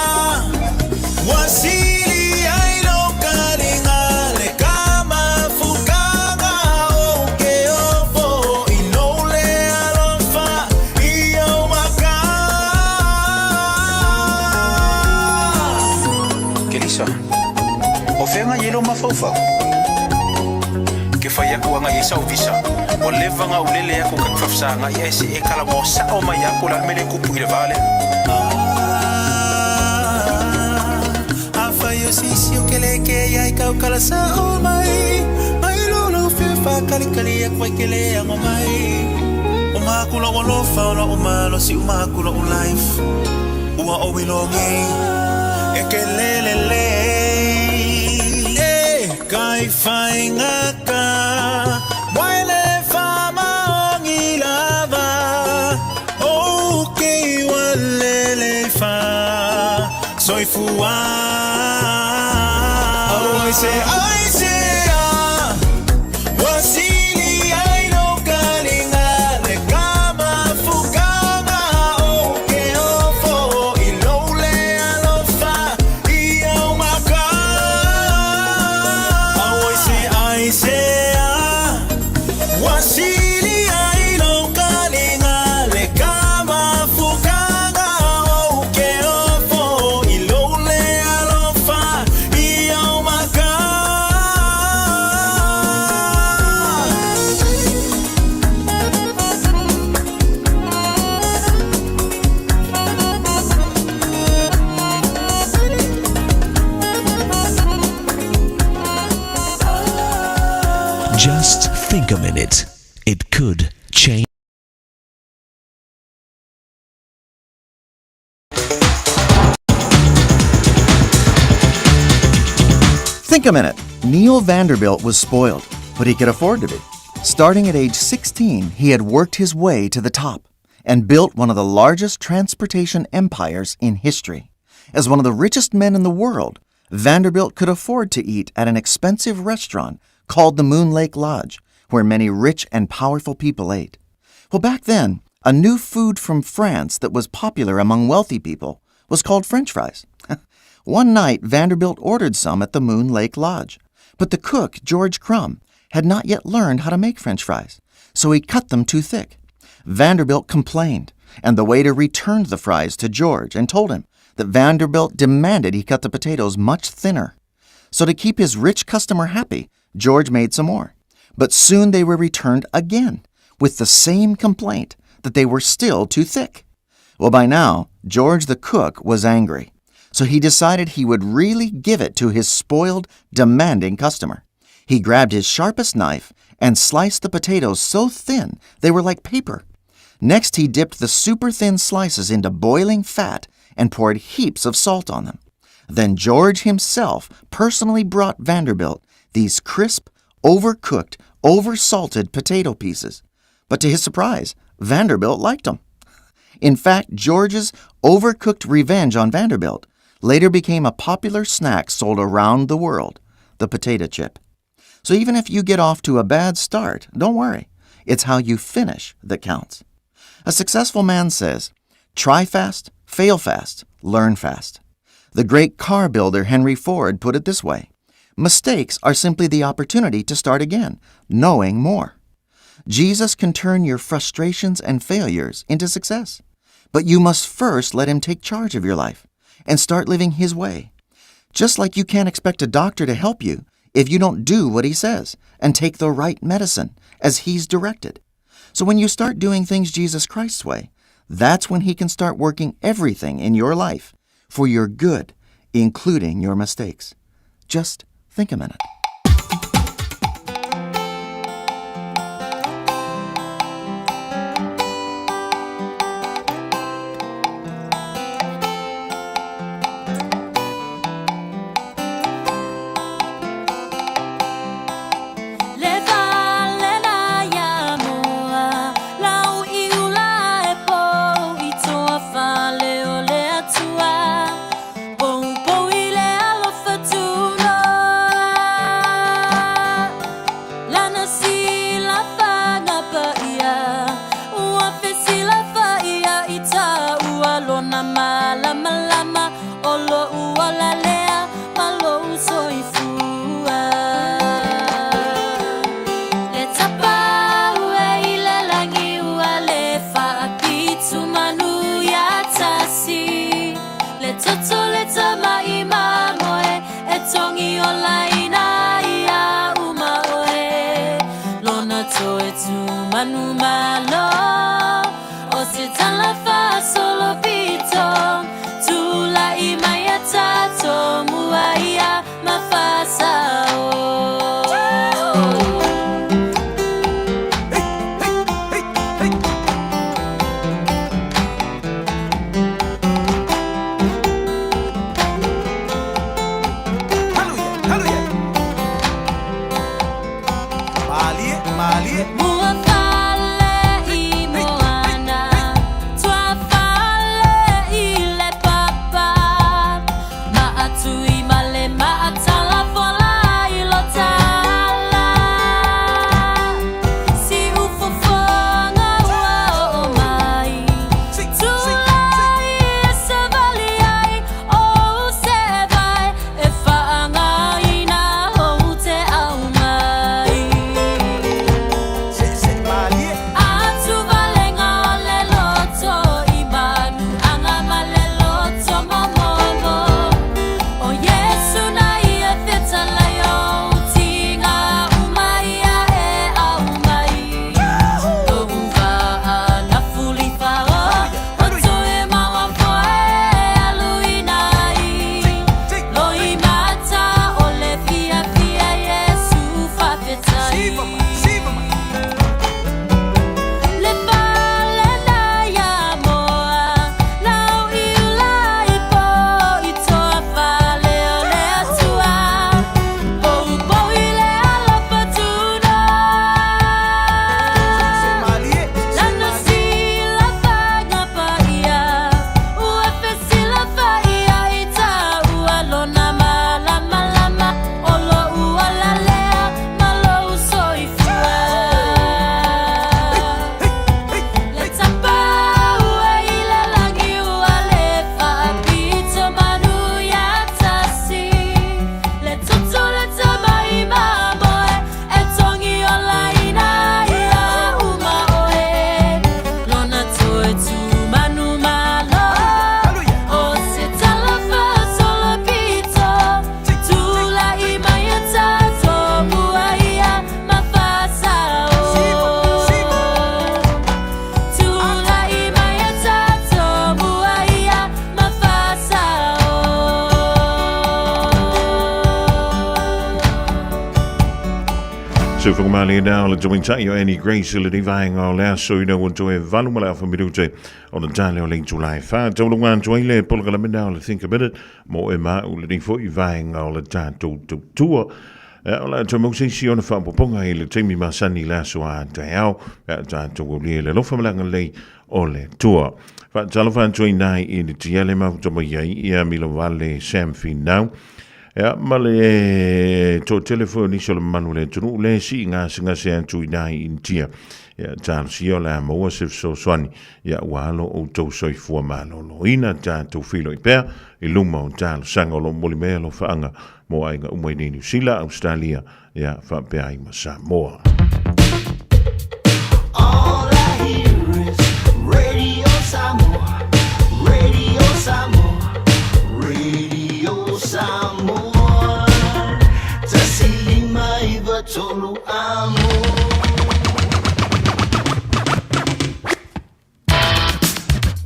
ua sili ai lo kaliga le ka mafukaga o ke ofo i lou le alofa i ou maka. Kelisa, o fea i ai lou mafaufau? Ke fai aku aga i ai sau visa. Ua leva ona ou lele aku ka te faafesaga'i ae se e talanoa sa'o mai lava po o le a le mea lea e tupu i le va lea. Afai o se isi o ke le ke ai kau kala sa'o mai mai lo lo. fia whakalikali a koe ke le ango mai. O maku lou alofa o lou malosi o maku lou life. Ua o ilo nei e ke lele le. E kai whainga ka waile whamaongi lava. O ke walele wha soifua. Oh, I say, I say, ah, wasili ai lo kalinga le kama fukanga o ke ofo i lo le alofa i au maka. Oh, I say, I say, ah, wasili ai lo kalinga le kama fukanga o ke ofo i lo le alofa i au maka. Just think a minute. It could change. Think a minute. Neil Vanderbilt was spoiled, but he could afford to be. Starting at age 16, he had worked his way to the top and built one of the largest transportation empires in history. As one of the richest men in the world, Vanderbilt could afford to eat at an expensive restaurant called the Moon Lake Lodge, where many rich and powerful people ate. Well, back then, a new food from France that was popular among wealthy people was called French fries. One night, Vanderbilt ordered some at the Moon Lake Lodge, but the cook, George Crum, had not yet learned how to make French fries, so he cut them too thick. Vanderbilt complained, and the waiter returned the fries to George and told him that Vanderbilt demanded he cut the potatoes much thinner. So to keep his rich customer happy, George made some more. But soon they were returned again with the same complaint that they were still too thick. Well, by now, George the cook was angry. So he decided he would really give it to his spoiled, demanding customer. He grabbed his sharpest knife and sliced the potatoes so thin they were like paper. Next, he dipped the super thin slices into boiling fat and poured heaps of salt on them. Then George himself personally brought Vanderbilt these crisp, overcooked, oversalted potato pieces. But to his surprise, Vanderbilt liked them. In fact, George's overcooked revenge on Vanderbilt later became a popular snack sold around the world, the potato chip. So even if you get off to a bad start, don't worry. It's how you finish that counts. A successful man says, try fast, fail fast, learn fast. The great car builder Henry Ford put it this way, mistakes are simply the opportunity to start again, knowing more. Jesus can turn your frustrations and failures into success, but you must first let him take charge of your life and start living his way. Just like you can't expect a doctor to help you if you don't do what he says and take the right medicine as he's directed. So when you start doing things Jesus Christ's way, that's when he can start working everything in your life for your good, including your mistakes. Just think a minute. Le fale na ia moa, lau i ula e pou i toa fale o le atua. Poupou i le alofa tunoa. Lana silafaga paia, ua fesilafaia i taua lona malamalama o lou ola lea ma lou soifua. Le tapau e i le lagi ua le faapitu manu ia tasi. Le toto le tama'i mamoe e togi olaina ia uma oe. Lona toe tu manumalo o se tala faasolopito. Tula'i mai a tatou muaia mafasao. Ua fale i moana, tua fale i le papa. Maatui ma le maatala fola i lo tala. Si ufofoga ua oo mai, tulai e savali ai ou se'evai e faagaina ou te aumai. Atuvalega o le loto i manu aga ma le loto momomo. O Iesu na ia fetalai ou tiga uma ia e aumai. Lou vaa na fulifao, o toe maua foe aluina ai. Loimata o le fiafia Iesu faafetai. Le fale na ia moa, lau iula i po i toa fale o le Atua. Poupou i le alofa tuna. Lana silafaga paia, ua fesilafaia i taua lona malamalama o lou ola lea ma lou soifua. Le tapaua i le lagi ua le faapito manu ia tasi. Le toto le tamai mamoe e togi olaina ia uma oe. Lona toe tumanu malo o se tala fasolopito. Tulai mai e tatou ua ia mafasao. Tulai mai e tatou ua ia mafasao. Soifua malieina o le tamaitai o Annie Grace i lenei vaega o le aso ina ua toe 8 ma le afa minute ona tale o le itula e 4. Taulunga atu ai le polokalame o le Think a Minute mo e ma au lenei foi vaega o le tatou tautua. O le a toe maua se isi ona faaopoopoga i le taimi masani i le aso a taeao pe a tatou aulia i le alofa ma le agalelei o le Atua. Faatalofa atu ai nai i le tiale mafuta mai ai ia Milovale Sam Finau. Ia, ma le toatele foi o nisi o le mamalu o le atunuu le sii gasegase atu i nai Initia. Ia, talosia o le a maua se fesoasoani. Ia, ua alo outou soifua maloloina tatou feiloai pea i luma o talosaga o lo o momoli mai alofaaga mo aiga uma i nei Niu Sila, Ausetalia, ia, faapea ai ma Samoa. All I hear is Radio Samoa, Radio Samoa, Radio Samoa. 105 3 amo.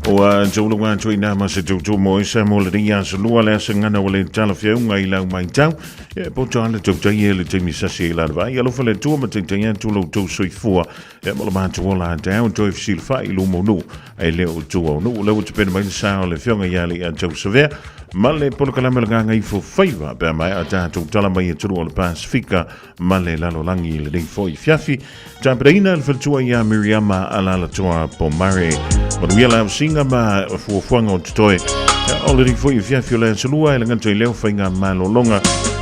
Ua taulunga atu i nā ma se tautua mo e sa mo le ria aso lua le asa ngana o le tala fiaunga i lau maitau. E poto ala tautai e le taimi sasi e lana vai. Alofa le tua ma taitai atu lau tau soifua. E mo le mātu ola a tau toi fisilfa i lumo nu. E le o tua o nu. Lau te pena mai le sa o le fionga ia le a tau savea. Ma le polokalame le ganga ifo faiva. Pea mai a tātou tala mai e turu o le Pasifika ma le lalolagi i lenei foi fiafi. Tapenaina le faletua ia Miriama Alalatoa Pomare. Manuia la ausiga ma fuafuaga o totoe. O lenei foi fiafi o le aso lua e lagata i leo faiga malologa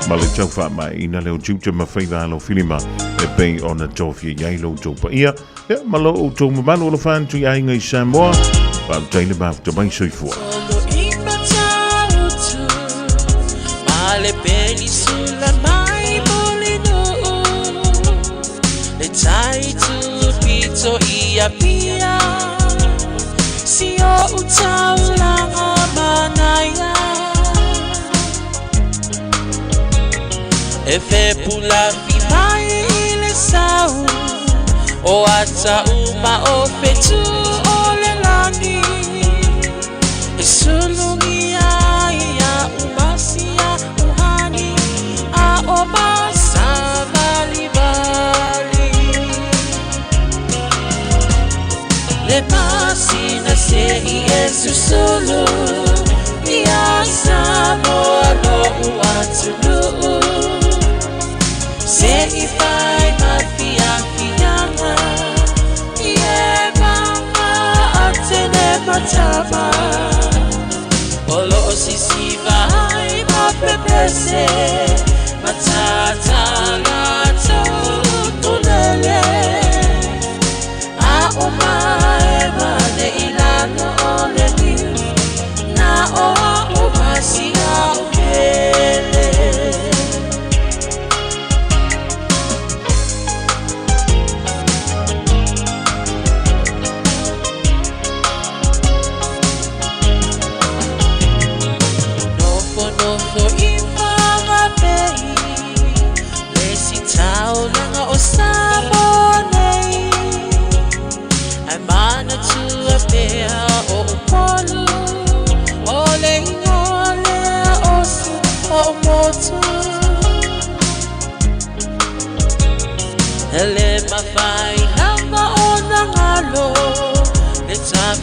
ma le tau faamaeaina leo tiute ma faiva alofilima e pei ona tofia i ai lo outou paia ia, ma lo outou mamalu alofa atu i aiga i Samoa. Faafetai le mafuta mai soifua. Solo i Matautu, ma le penisula mai Mulinuu, le tai tupito i Apia, si o taulaga manaia. E fepulafi mai i le sau, o ata uma o fetu o le lagi. E sulugia ia umasia uhani, a o masavalivali. Le masina se i e susulu, ia Samoa lo'u atunuu. Se i fai ma fiafiaga.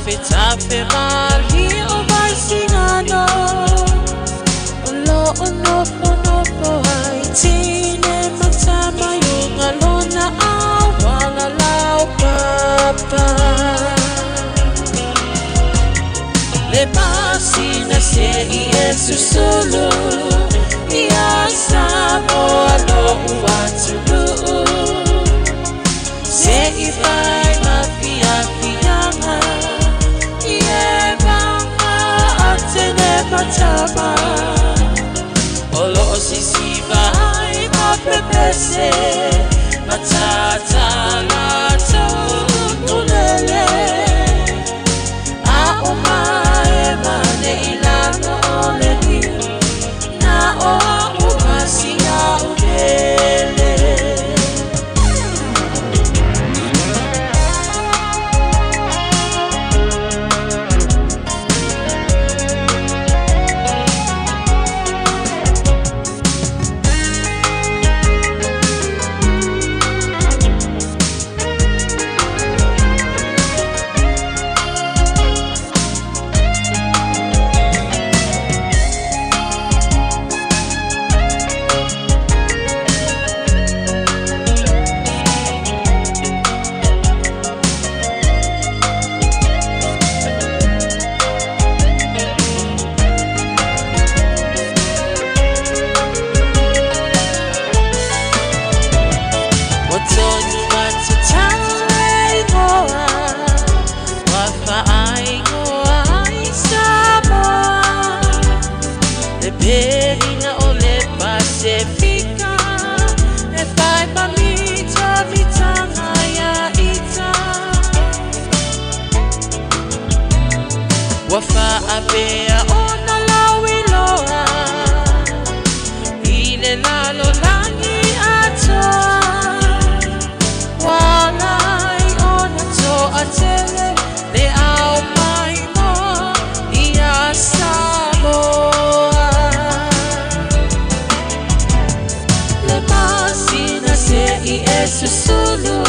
Tafetafe malie o Vaisigano O loo nofonofo ai tine ma tama i luga lona auala laupapa. Le masina se'i e susulu Ia Samoa lo'u atunuu Se'i fai ma fiafiaga I e vaga atene ma tama O loo sisiva ai ma pepese Matata latou ukulele A o mae mane i lalo o le niu Na o a'u ma si a'u pele. Ua tonu matatau le igoa Ua faaigoa ai Samoa Le perina o le Pasefika E fai ma mitamitanga ia ita Ua faapea ona lauiloa I le lalolagi atoa Ua ala ai ona toatele Le au maimoa ia Samoa Le masina se'i e susulu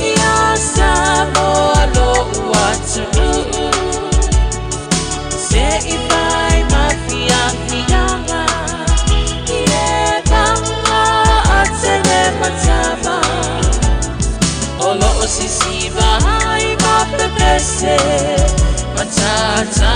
Ia Samoa lo'u atunuu Se'i fai ma fiafiaga I e vaga atene ma tama O loo sisiva ai ma pepese Matata